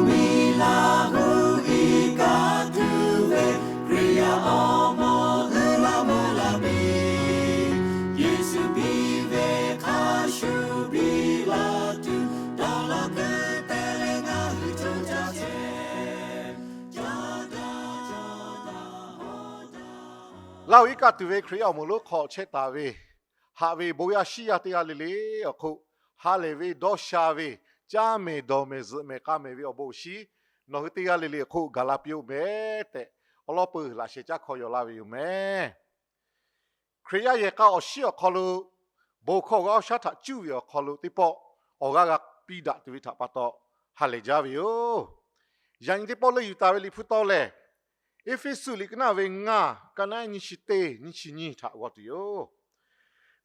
Miˬ laˬ hui iˉ kaˆ tuˬ ve Hkriꞈ yaˇ awˬ moˍ uiˍ la mvuh la piˇ. Yeˍsuˆ piˇ ve hk'a shuˍ piˇ la tuˬ, dawˇ law keu te leh ngaˬ hui co caˇ chehˇ. Laˇ hui iˉ kaˆ tuˬ ve Hkriꞈ yaˇ awˬ moˍ lonˉ hk'aw chehˇ taˍ ve, haꞈ ve bon yaˇ shiˉ yaˇ teˇ g'aˇ le le awˬ hk'oˆ, ha lehˬ ve dawˇ sha ve, caˇ mehˍ dawˬ mehˍ zuhꞈ mehˍ k'a mehˍ ve awˬ bon awˬ shinˉ, nawˬ hui teˇ g'aˇ le le awˬ hk'oˆ gaˬ la piˇ-oˆ mehˍ tehꞈ, awˬ lawn peuˬ laꞈ shehˍ caˇ hkawˇ yaw laˇ ve yoˬ mehˍ. Hkriꞈ yaˇ yehˬ k'a awˬ shiˉ awˬ hk'aw lo, bon hkawˇ g'aˇ shaˉ htaꞈ cuˇ ve awˬ hk'aw lo teˇ pawˆ awˬ g'aˇ g'a piˇ daꞈ tuˬ ve htaꞈ pa taw ha lehˬ jaˇ ve yoˬ. Yaꞈ nyi teˇ pawˆ leuˆ yuˬ taˍ ve Liꞈ hpu tawˇ lehˬ, Eˇfeˇsuꞈ liꞈ ka naˆ ve ngaˇ, ka naˆ nyiˇ chi teˇ nyiˇ chi nyiˇ htaꞈ g'aw tuˬ yoˬ.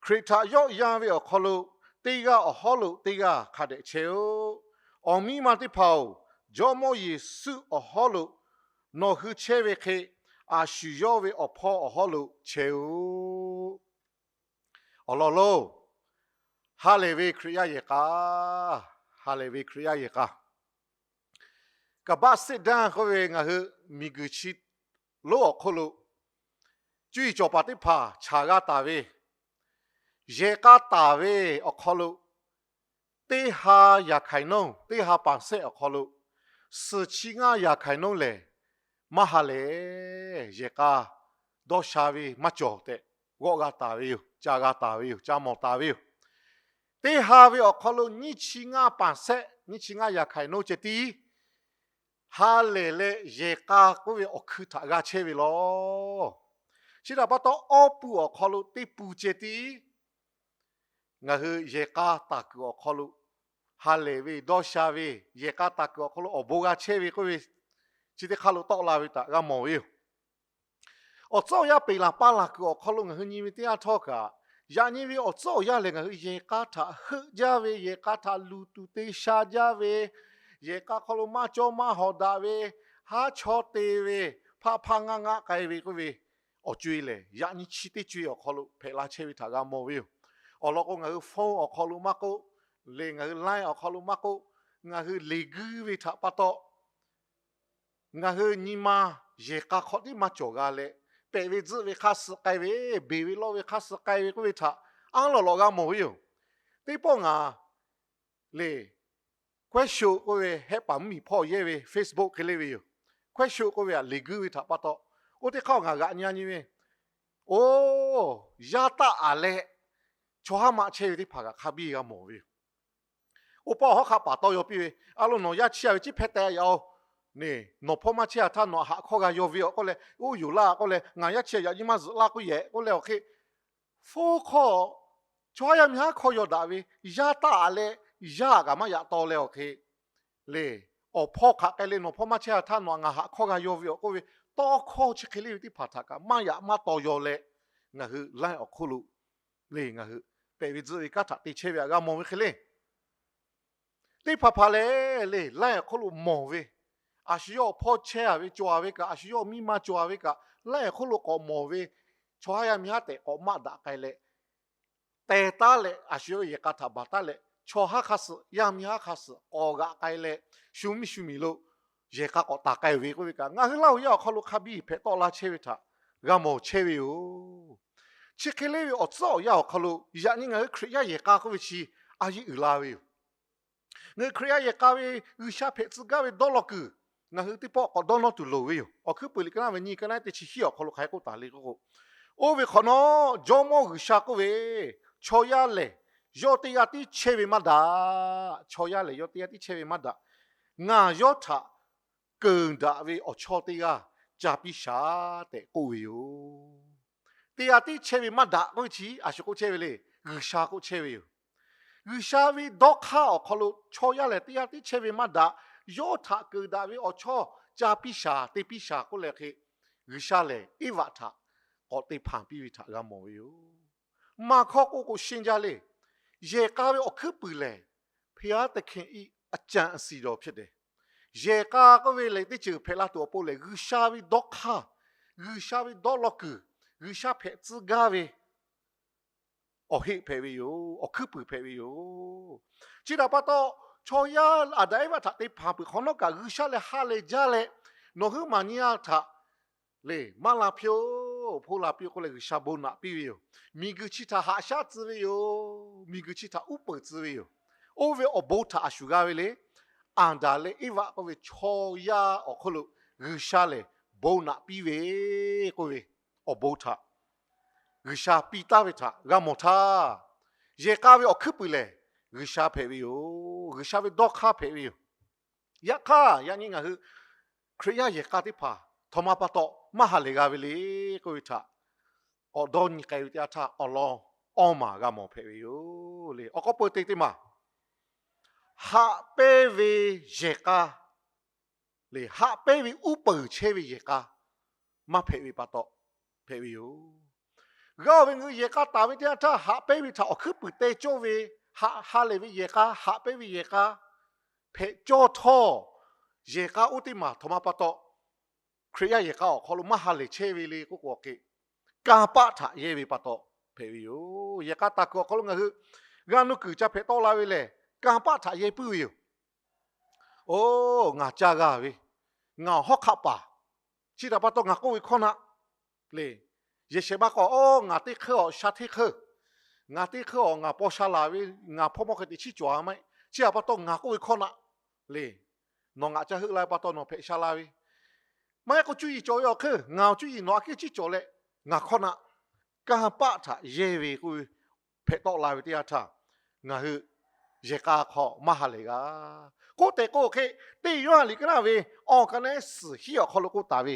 Hkriꞈ htaꞈ yawˆ yan ve awˬ hk'aw lo, teˇ g'aˇ awˬ hawˉ lo teˇ g'aˇ hk'a dehꞈ chehˇ-oˆ. Awˬ miˇ ma teˇ hpaˍ-oˬ, Jawˇmawˇ Yeˍsuˆ awˬ hawˉ lo nawˬ hui chehˇ ve hk'e, a shu yawˇ ve awˬ hpawˇ awˬ hawˉ lo chehˇ-oˆ. Awˬ lawn lonˉ, ha lehˬ ve Hkriꞈ yaˇ yehˬ k'a, ha lehˬ ve Hkriꞈ yaˇ yehˬ k'a, กาบาสเซดัง k'oˆ ve ngaˬ hui miˬguiˬ chi lonˉ awˬ hk'oˆ lo, cuˇ yiˍ cawˬ paˍ teˇ hpaˍ chaˍ g'a taˍ ve, yehˬ k'a taˍ ve awˬ hk'aw lo, teˇ ha yaˍ hkaiˍ nonˇ, teˇ ha paˍ sehˆ awˬ hk'aw lo, suhˍ chi ngaˇ yaˍ hkaiˍ nonˇ lehˬ, maˇ ha lehˬ yehˬ k'a dawˇ sha ve maˇ cawˬ tehꞈ g'awˆ g'a taˍ ve yoˬ, ca g'a taˍ ve yoˬ, ca mawˬ taˍ ve yoˬ. Teˇ ha ve awˬ hk'aw lo nyiˇ chi ngaˇ paˍ sehˆ, nyiˇ chi ngaˇ yaˍ hkaiˍ nonˇ ceh tiˉ ha lehˬ leh yehˬ k'a k'oˆ ve awˬ hkui htaꞈ g'a chehˇ ve lawˬ. Chi htaꞈ pa taw, awˇ pun awˬ hk'aw lo teˇ pun ceh tiˉ ngaˬ hui yehˬ k'a taˍ kuiˬ awˬ hk'aw lo ha lehˬ ve, dawˇ sha ve, yehˬ k'a taˍ kuiˬ awˬ hk'aw lo awˬ bon g'a chehˇ ve k'oˆ ve, chi teˇ hk'aˇ lo tawˆ la ve htaꞈ g'a mawˬ ve yoˬ. Awˬ tcuhˉ awˬ yanˇ peꞈ laˬ paˇ laˬ kuiˬ awˬ hk'aw lo ngaˬ hui nyi ve teˇ yanˇ htawˇ kaꞈ, yaꞈ nyi ve awˬ tcuhˉ awˬ yanˇ lehˬ, ngaˬ hui yehˬ k'a htaꞈ heuˆ jaˇ ve, yehˬ k'a htaꞈ luˬ tuˬ te sha jaˇ ve, yehˬ k'a hk'aw lo maˇ cawˇ maˇ hawˍ daꞈ ve, haˉ chawˇ te ve, hpaˆ hpaˆ ngaˆ ngaˆ k'ai ve k'oˆ ve awˬ co-e lehˬ, yaꞈ nyi chi teˇ co-e awˬ hk'aw lo hpehꞈ la chehˇ ve htaꞈ g'a mawˬ ve yoˬ. Awˬ lawn k'o, ngaˬ hui phone awˬ hk'aw lo maˇ k'oˆ, leh ngaˬ hui Line awˬ hk'aw lo maˇ k'oˆ, ngaˬ hui leˬ guiˇ ve htaꞈ pa taw, ngaˬ hui nyi ma yehˬ k'a hk'aw tiˉ maˇ cawˬ g'a leh, pehꞈ ve tzuhˆ ve hk'aˇ suh k'ai ve, beˬ ve lawˇ ve hk'aˇ suh k'ai ve k'oˆ ve htaꞈ aˉ lawꞈ lawꞈ g'a mawˬ ve yoˬ. Teˇ pawˆ ngaˬ lehˬ, Kawehˉsho k'oˆ ve hehˆ paˍ mvuhˇmiˬ hpawˇ yehˇ ve Facebook hk'e le ve yoˬ. Kawehˉsho k'oˆ ve htaꞈ leˬ guiˇ ve htaꞈ pa taw, oˇ teˇ hk'aˇ ngaˬ g'aꞈ nyi nyi ve, oˇ, yaˇ taˆ aˍ leh chaw haˉ maˆ chehˇ ve teˇ hpaˍ kaꞈ hk'a biˇ g'a mawˬ ve yoˬ. Oˇ pawˆ awˬ hawˉ hk'a paˍ tawˇ yaw piˇ ve, A lo, nawˬ yaˇ chiˇ ve chi hpehˇ teh yaꞈ-oˬ. Nawˬ hpawˇ maˇ chehˇ-a htaˇ nawˬ aꞈ haꞈ hkawˇ g'a yaw ve awˬ k'oˆ leh, oˇ yoˬ laˇ k'oˆ leh, ngaˬ yaˇ chiˇ yaꞈ nyi maˇ zuhꞈ laˇ k'oˆ yehˬ k'oˆ leh awˬ hk'e, hpfuhˇ hk'aw chaw haˉ yaˇ miˇ haˉ hkawˇ yaw daꞈ ve, yaˇ taˆ aˍ leh yaˇ aꞈ kaꞈ maˇ yaꞈ taw leh awˬ hk'e, le, awˬ hpawˇ hk'aˬ k'ai leh nawˬ hpawˇ maˇ chehˇ-a htaˇ nawˬ aꞈ ngaˬ haꞈ hkawˇ g'a yaw ve awˬ k'oˆ ve, tawˇ hkawˇ chi hk'e le ve teˇ hpaˍ htaꞈ kaꞈ maˇ yaꞈ maˇ taw yaw leh, ngaˬ hui Line awˬ hk'oˆ lo le ngaˬ hui pehꞈ ve tzuhˆ ve kanˉ htaꞈ te chehˇ ve htaꞈ g'a mawˬ ve hk'e le. Teˇ hpaˍ hpaˍ lehˬ le, Line awˬ hk'oˆ lo mawˬ ve, a shu yawˇ awˬ hpawˇ chehˇ-a ve cawˬ-a ve kaꞈ, a shu yawˇ miˇ ma cawˬ-a ve kaꞈ, Line awˬ hk'oˆ lo k'awꞈ mawˬ ve, chaw haˉ yaˇ miˇ haˉ tehꞈ k'awꞈ maˆ daꞈ k'ai leh, teh taˉ leh a shu yawˇ yehˬ k'a htaꞈ baˬ taˉ leh, chaw haˉ hk'a suhˍ yaˇ miˇ haˉ hk'a suhˍ k'awꞈ g'aꞈ k'ai leh, shu miˇ shu miˬ lo yehˬ k'a k'awꞈ taˍ k'ai ve k'oˆ ve kaꞈ, ngaˬ hui Laˇ huˍ yaˇ awˬ hk'aw lo hk'a biˇ hpehꞈ tawˆ la chehˇ ve htaꞈ g'a mawˬ chehˇ ve yoˬ. Chi hk'e le ve awˬ tcuhˉ awˬ yanˇ awˬ hk'aw lo yaꞈ nyi ngaˬ hui Hkriꞈ yaˇ yehˬ k'a k'oˆ ve chi a yeˇ uiˍ la ve yoˬ. Ngaˬ hui Hkriꞈ yaˇ yehˬ k'a ve G'uiˬsha hpehꞈ tcuh gaˇ ve dawˇ law kuiˬ ngaˬ hui teˇ pawˆ k'awꞈ dawˇ nawˇ tuˬ loˍ ve yoˬ. Awˬ hkuiˉ puiˍ liꞈ ka naˆ ve nyi, ka naˆ teˇ chi hiˉ awˬ hk'aw lo hk'aˬ hk'e k'oˆ taˍ le k'oˆ k'o, oˇ ve hk'awꞈ nawˉ Jawˇmawˇ G'uiˬsha k'oˆ ve, Chaw yaˇ lehˬ yawˇ teˇ g'aˇ tiˉ chehˇ ve maˇ daꞈ. Chaw yaˇ lehˬ yawˇ teˇ g'aˇ tiˉ chehˇ ve maˇ daꞈ. Ngaˬ yawˇ htaꞈ keunˍ daꞈ ve awˬ chawˇ teˇ g'aˇ ca piˇ shaˍ tehꞈ k'oˆ ve yoˬ. Teˇ g'aˇ tiˉ chehˇ ve maˇ daꞈ k'oˆ ve chi a shu k'oˆ chehˇ ve le. G'uiˬsha k'oˆ chehˇ ve yoˬ. G'uiˬsha ve dawˇ hk'aˇ awˬ hk'aw lo chaw yaˇ lehˬ teˇ g'aˇ tiˉ chehˇ ve maˇ daꞈ. Yawˇ htaꞈ keunˍ daꞈ ve awˬ chawˇ ca piˇ shaˍ te piˇ shaˍ k'oˆ leh hk'e, G'uiˬsha lehˬ Eˇvaꞈ htaꞈ k'awꞈ te hpanˍ piˇ ve htaꞈ g'a mawˬ ve yoˬ. Maˇ hkawˇ k'oˆ k'o shinˉ jaˇ le. Yehˬ k'a ve awˬ hkuiˉ puiˍ lehˬ, พระเยซูคริสต์ အကြံအစည်တော်ဖြစ်တယ်. Yehˬ k'a k'oˆ ve lehˬ teˇ ceuˬ hpehꞈ la tuˬ awˬ pon lehˬ, G'uiˬsha ve dawˇ hk'aˇ, G'uiˬsha ve dawˇ law kuiˬ, G'uiˬsha hpehꞈ tcuh gaˇ ve awˬ heˆ hpehꞈ ve yoˬ. Awˬ hkuiˉ puiˍ hpehꞈ ve yoˬ. Chi htaꞈ pa taw, Chaw yaˇ Aˍdanˍ Eˇvaˆ htaꞈ te hpanˍ peuˬ hk'awꞈ nawˉ kaꞈ G'uiˬsha lehˬ ha lehˬ jaˇ leh, nawˬ huiˉ maˬ nyi a htaꞈ lehˬ maˇ la piˇ-oˬ, hpoˇ la piˇ-oˬ k'oˆ leh G'uiˬsha bon naꞈ piˇ ve yoˬ. Miˬguiˬ chi htaꞈ haꞈ shaˉ tcuh ve yoˬ. Miˬguiˬ chi htaꞈ uˉ peunˍ tcuh ve yoˬ. Oˇ ve awˬ bon htaꞈ a shu g'a ve le. Aˍdanˍ leh Eˇvaˆ k'oˆ ve chaw yaˇ awˬ hk'oˆ lo G'uiˬsha lehˬ bon naꞈ piˇ ve k'oˆ ve awˬ bon htaꞈ G'uiˬsha piˇ taˍ ve htaꞈ g'a mawˬ htaˇ, yehˬ k'a ve awˬ hkuiˉ puiˍ lehˬ G'uiˬsha hpehꞈ ve yoˬ. G'uiˬsha ve dawˇ hk'aˇ hpehꞈ ve yoˬ. Yaꞈ hk'aˇ yaꞈ nyi ngaˬ hui Hkriꞈ yaˇ yehˬ k'a teˇ hpaˍ htawꞈ ma pa taw maˇ ha lehˬ g'a ve le k'oˆ ve htaꞈ awˬ dawˇ nyi k'ai ve teˇ yanˇ htaˇ awˬ lawn awˇ maˬ g'a mawˬ hpehꞈ ve yoˬ le. Awˬ k'aw peu teˇ teˇ maˬ, haꞈ pehnˇ ve yehˬ k'a lehˬ, haꞈ pehnˇ ve uˉ peunˍ chehˇ ve yehˬ k'a maˇ hpehꞈ ve pa taw hpehꞈ ve yoˬ. G'a-oˬ ve ngaˬ hui yehˬ k'a taˍ ve teˇ yanˇ htaˇ, haꞈ pehnˇ ve htaꞈ awˬ hkuiˉ puiˍ te cawˇ ve, haꞈ ha lehˬ ve yehˬ k'a, haꞈ pehnˇ ve yehˬ k'a hpehꞈ cawˇ htawˇ, yehˬ k'a oˇ teˇ maˬ htawꞈ ma pa taw Hkriꞈ yaˇ yehˬ k'a awˬ hk'aw lo maˇ ha lehˬ chehˇ ve le k'oˆ k'o, kanˇ paˆ htaꞈ yehˇ ve pa taw hpehꞈ ve yoˬ. Yehˬ k'a taˍ kuiˬ awˬ hk'aw lo ngaˬ hui g'a nuˇ kuiˬ ca hpehꞈ tawˆ la ve lehˬ, kanˇ paˆ htaꞈ yehˇ puiˉ ve yoˬ. Oˇ, ngaˬ ca g'a ve, ngaˬ awˬ hawˉ hk'aˆ paˍ, chi htaꞈ pa taw ngaˬ k'oˆ ve hkawˇ naˆ le. Yehˬ shehˍ ma k'o, oˇ, ngaˬ teˇ hk'euˇ awˬ sha hteˇ hk'euˇ, ngaˬ teˇ hk'euˇ awˬ ngaˬ paw sha laˬ ve, ngaˬ hpawˇ mawˇ hk'e teꞈ chiˉ cawˬ a maˇ heˆ. Chi htaꞈ pa taw ngaˬ k'oˆ ve hkawˇ naˆ le. Nawˬ ngaˬ ca heuˆ la ve pa taw nawˬ hpehꞈ sha la ve, maˇ heˆ k'o cuˇ yiˍ cawˬ ve awˬ hk'euˇ ngaˬ awˬ cuˇ yiˍ nawˬ aꞈ kehˉ chiˉ cawˬ leh ngaˬ hkawˇ naˆ, kanˇ paˆ htaꞈ yehˇ ve k'oˆ ve hpehꞈ tawˆ la ve teˇ yanˇ htaˇ, ngaˬ hui yehˬ k'a hk'aw maˇ ha lehˬ g'a. K'oˆ tehꞈ k'o hk'e, teˇ Yoˇhanˬ liꞈ ka naˆ ve awˬ ka naˆ suhˍ hiˉ awˬ hk'aw lo k'oˆ taˍ ve,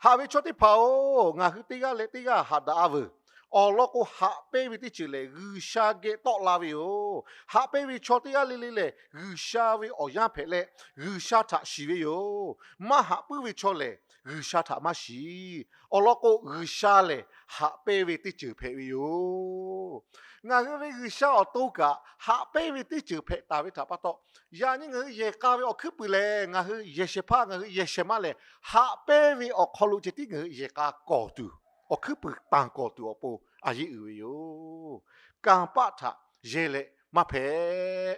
haꞈ ve chaw teˇ hpaˍ-oˬ, ngaˬ hui teˇ g'aˇ leh teˇ g'aˇ haꞈ daꞈ-a veuˬ. Awˬ lawn k'o, haꞈ pehnˇ ve teˇ ceuˬ lehˬ G'uiˬsha geh tawˆ la ve yoˬ. Haꞈ pehnˇ ve chaw teˇ g'aˇ le le lehˬ, G'uiˬsha ve awˬ yanˇ hpehꞈ leh G'uiˬsha htaꞈ shiˍ ve yoˬ. Maˇ haꞈ puiˉ ve chaw lehˬ, G'uiˬsha htaꞈ maˇ shiˍ. Awˬ lawn k'o, G'uiˬsha lehˬ haꞈ pehnˇ ve teˇ ceuˬ hpehꞈ ve yoˬ. Ngaˬ hui ve G'uiˬsha awˬ to kaꞈ haꞈ pehnˇ ve teˇ ceuˬ hpehꞈ taˍ ve htaꞈ pa taw, yaꞈ nyi ngaˬ hui yehˬ k'a ve awˬ hkuiˉ puiˍ lehˬ, ngaˬ hui yehˬ shehˍ hpaˇ, ngaˬ hui yehˬ shehˍ ma lehˬ, haꞈ pehnˇ ve awˬ hk'aw lo ceh tiˉ ngaˬ hui yehˬ k'a kawˬ tuˬ, awˬ hkuiˉ puiˍ tanˬ kawˬ tuˬ awˬ pon a yeˇ uiˍ ve yoˬ. Kanˇ paˆ htaꞈ yehˇ leh maˇ hpehꞈ.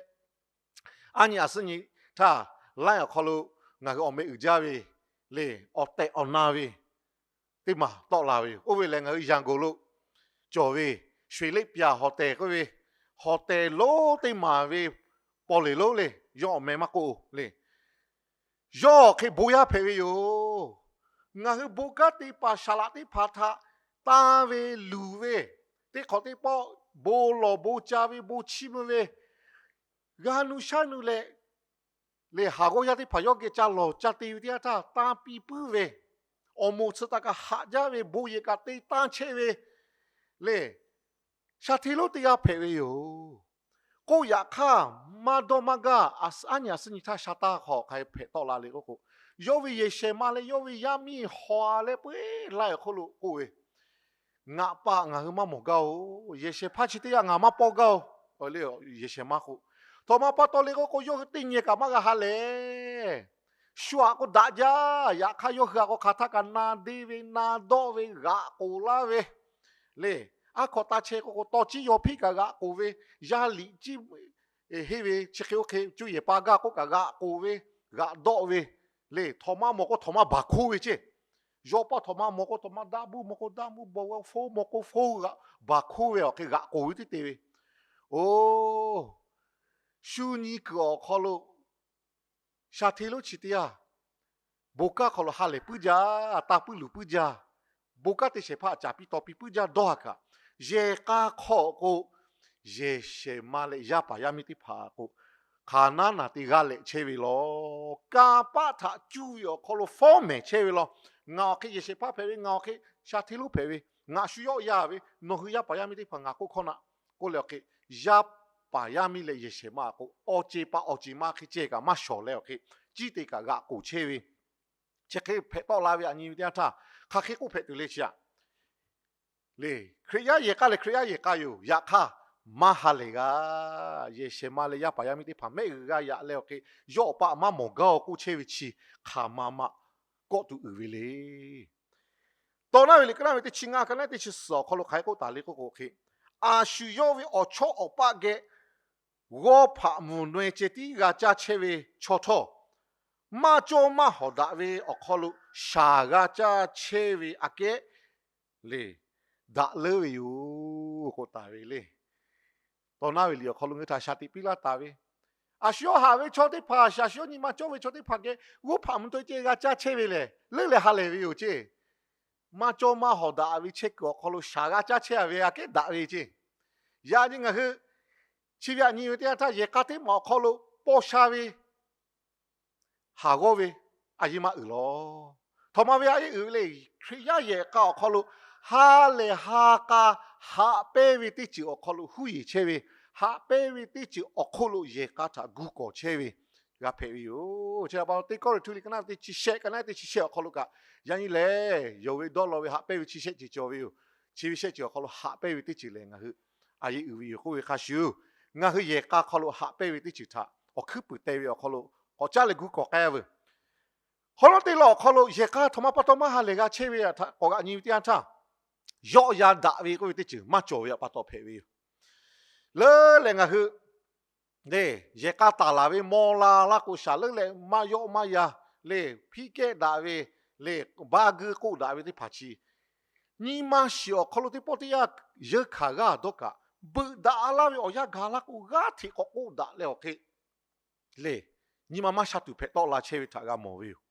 Aˉ nyi aꞈ suhˉ nyi htaˇ, laiˉ awˬ hk'aw lo ngaˬ hui awˬ meh uiˍ jaˇ ve le, awˬ tehˬ awˬ na ve teˇ maˬ tawˆ la ve yoˬ. Oˇ ve lehˬ, ngaˬ hui Yangon lo cawˬ ve Shwe Leˆ Pyaˍ hotel k'oˆ ve hotel lonˉ teˇ maˬ ve paw leˬ lonˉ le, yawˇ awˬ meh maˇ k'oˆ le. Yawˇ hk'e bon yaˇ hpehꞈ ve yoˬ. Ngaˬ hui bon kanˉ te paˍ saˍ laꞈ teˇ hpaˍ htaꞈ tanˇ ve luˬ ve, teˇ hk'awꞈ teˇ pawˆ bon lawˬ bon ca ve, bon chiˇ mvuh ve, g'a nu shaˉ nu leh, le haˍ g'awˇ yaˇ teˇ hpaˍ yawˇ geh ca lawˬ ca te ve teˇ yanˇ htaˇ tanˇ piˇ puiˉ ve, awˬ moˍ tsuhꞈ taˍ kaꞈ haꞈ jaˇ ve, bon yehˬ kaꞈ te tanˇ chehˇ ve le, sha hteˇ lonˉ teˇ g'aˇ hpehꞈ ve yoˬ. K'oˆ yaꞈ hk'aˇ, maˇ dawˇ maˇ gaˇ, aˉ nyi aꞈ suhˉ nyi htaˇ sha taˇ hk'aw hk'a hpehꞈ tawˆ la le k'oˆ k'o, yawˇ ve yehˬ shehˍ ma leh yawˇ ve yaˇ miˇ haw leh peu-eˬ laiˉ awˬ hk'oˆ lo k'oˆ ve, Ngaˬ pa ngaˬ hui maˇ mawˬ gaˇ-oˬ. Yehˬ shehˍ hpaˇ chi teˇ g'aˇ ngaˬ maˇ paw gaˇ-oˬ. Yehˬ shehˍ ma k'o, htawꞈ ma pa taw le k'oˆ k'o, yawˇ hui teˇ nyi kaꞈ maˇ g'a ha lehˬ. Shu aꞈ k'o daꞈ jaˇ. Yaꞈ hk'aˇ, yawˇ hui aꞈ k'o hk'aˬ htaˇ kaꞈ na deˇ ve, na dawˆ ve, g'aꞈ k'oˍ laˇ ve le. Aˉ hkawꞈ ta chehˇ k'oˆ k'o, tawˇ ciˉ yaw hpiˆ kaꞈ g'aꞈ k'oˍ ve, yaˇ liꞈ ciˉ henˇ ve chi hk'e oˇ hk'e cuˇ yehˬ pa gaˇ k'oˆ kaꞈ g'aꞈ k'oˍ ve, g'aꞈ dawˆ ve le. Htawꞈ ma mawˬ k'o, htawꞈ ma baˬ hkoˇ ve ceˇ. Yawˇ pa htawꞈ ma mawˬ k'o, htawꞈ ma daˆ buˇ mawˬ k'o daˆ buˇ, baw g'a foˇ mawˬ k'o foˇ, baˬ hkoˇ ve awˬ hk'e g'aꞈ k'oˍ ve teˇ te ve. Oˬ, shu nyi kuiˬ awˬ hk'aw lo sha hteˇ lonˉ chi teˇ g'aˇ bon kanˉ hk'aw lo ha lehˬ puiˉ jaˇ, tanˇ puiˉ luˬ puiˉ jaˇ, bon kanˉ te shehˍ hpaˇ caˍ piˇ taw piˇ puiˉ jaˇ dawˇ haˍ kaꞈ, yehˬ k'a hk'aw k'o, yehˬ shehˍ ma leh yaˇ paˍ yaˇ miˇ teˇ hpaˍ k'o, hk'aˬ naˉ naˬ te g'a lehꞈ chehˇ ve law. Kanˇ paˆ htaꞈ cuˇ ve awˬ hk'aw lo fawˉ mehˍ chehˇ ve law. Ngaˬ awˬ hk'e yehˬ shehˍ hpaˇ hpehꞈ ve, ngaˬ awˬ hk'e sha hteˇ lonˉ hpehꞈ ve, ngaˬ shu yawˆ yan ve, nawˬ hui yaˇ paˍ yaˇ miˇ teˇ hpaˍ ngaˬ k'oˆ hkawˇ naˆ k'oˆ leh awˬ hk'e, yaˇ paˍ yaˇ miˇ leh yehˬ shehˍ ma k'o, awˬ ceˬ paˍ awˬ ceˬ ma hk'e ceh kaꞈ maˇ shawˍ leh awˬ hk'e, ciˉ te kaꞈ g'aꞈ k'oˍ chehˇ ve, chi hk'e hpehꞈ tawˆ la ve aꞈ nyi ve teˇ yanˇ htaˇ, hk'aˬ hk'e k'oˆ hpehꞈ tuˬ le chi aꞈ. Le, Hkriꞈ yaˇ yehˬ k'a lehˬ Hkriꞈ yaˇ yehˬ k'a yoˬ. Yaꞈ hk'aˇ, maˇ ha lehˬ g'a. Yehˬ shehˍ ma leh yaˇ paˍ yaˇ miˇ teˇ hpaˍ mehˆ g'uiˬ g'a yaꞈ leh awˬ hk'e, yawˇ awˬ pa maˇ mawˬ gaˇ-oˬ k'oˆ chehˇ ve chi hk'aˬ ma ma kawˆ tuˬ uiˍ ve le. Tawˇ naˉ ve liꞈ ka naˉ ve teˇ chi ngaˇ, ka naˉ teˇ chi suhˍ awˬ hk'aw lo hk'aˬ hk'e k'oˆ taˍ le k'oˆ k'o hk'e, a shu yawˇ ve awˬ chawˇ awˬ paˆ geh g'awˇ hpaꞈ mvuhˬ naweh ceh tiˉ g'a caˇ chehˇ ve chaw htawˇ, maˇ cawˇ maˇ hawˍ daꞈ ve awˬ hk'aw lo shaˍ g'a caˇ chehˇ ve aꞈ kehˉ le, daꞈ leuˉ ve yoˬ k'oˆ taˍ ve le. Tawˇ naˉ ve liꞈ awˬ hk'aw lo ngaˬ hui htaꞈ shaˍ tiꞈ piˇ laˇ taˍ ve, a shu yawˇ haꞈ ve chaw teˇ hpaˍ, a shu yawˇ nyi ma cawˇ ve chaw teˇ hpaˍ geh g'awˇ hpaꞈ mvuhˬ naweh ceh g'a caˇ chehˇ ve lehˬ, leuˉ leh ha lehˬ ve yoˬ ceˇ. Maˇ cawˇ maˇ hawˍ daꞈ ve chehˇ kuiˬ awˬ hk'aw lo shaˍ g'a caˇ chehˇ a ve aꞈ kehˉ daꞈ ve ceˇ. Yaꞈ nyi ngaˬ hui chi ve aꞈ nyi ve teˇ yanˇ htaˇ, yehˬ k'a teˇ maˬ awˬ hk'aw lo paw sha ve haˍ g'awˇ ve a yeˇ maˇ uiˍ lawˬ. Htaꞈ ma ve a yeˇ uiˍ ve le. Hkriꞈ yaˇ yehˬ k'a awˬ hk'aw lo ha lehˬ ha k'a haꞈ pehnˇ ve teˇ ceuˬ awˬ hk'aw lo huˉ yeˬ chehˇ ve, haꞈ pehnˇ ve teˇ ceuˬ awˬ hk'oˆ lo yehˬ k'a htaꞈ gu kawˍ chehˇ ve g'a hpehꞈ ve yoˬ. Chi pa taw Teˇ Kawˇrenˍhtuˆ liꞈ ka naˉ teˇ chi shehˆ, ka naˉ teˇ chi shehˆ awˬ hk'aw lo kaꞈ, yaꞈ nyi lehˬ yonˍ ve dawˇ law ve haꞈ pehnˇ ve chi shehˆ ceuˬ cawˬ ve yoˬ. Chi ve shehˆ ceuˬ awˬ hk'aw lo haꞈ pehnˇ ve teˇ ceuˬ lehˬ, ngaˬ hui a yeˇ uiˍ ve yoˬ k'oˆ ve hk'a shuˍ, ngaˬ hui yehˬ k'a hk'aw lo haꞈ pehnˇ ve teˇ ceuˬ htaꞈ awˬ hkuiˉ puiˍ te ve awˬ hk'aw lo k'awꞈ caˉ leh gu kawˍ k'ai a veuˬ. Hk'awꞈ nawˉ teˇ lawn awˬ hk'aw lo yehˬ k'a htaꞈ ma pa taw maˇ ha lehˬ g'a chehˇ ve htaꞈ k'awꞈ g'aꞈ nyi ve teˇ yanˇ htaˇ, yawˆ yan daꞈ ve k'oˆ ve teˇ ceuˬ maˇ cawˬ ve pa taw hpehꞈ ve yoˬ. Leuˉ leh ngaˬ hui le, yehˬ k'a taˍ laˬ ve maw la laˇ k'o, shaˍ leuˉ leh maˇ yawˆ maˇ yan le, hpiˇ kehˉ daꞈ ve le, ba guiˇ k'oˆ daꞈ ve teˇ hpaˍ chi, nyi ma shiˍ awˬ hk'aw lo teˇ pawˆ teˇ yanˇ yeunˇ hkanˍ g'aˇ dawˇ kaꞈ, beuꞈ daꞈ laˇ ve awˬ yanˇ gaˬ laˇ k'o, g'aˇ hteꞈ k'awꞈ k'oˆ daꞈ leh awˬ hk'e le, nyi ma maˇ sha tuˬ hpehꞈ tawˆ la chehˇ ve htaꞈ g'a mawˬ ve yoˬ.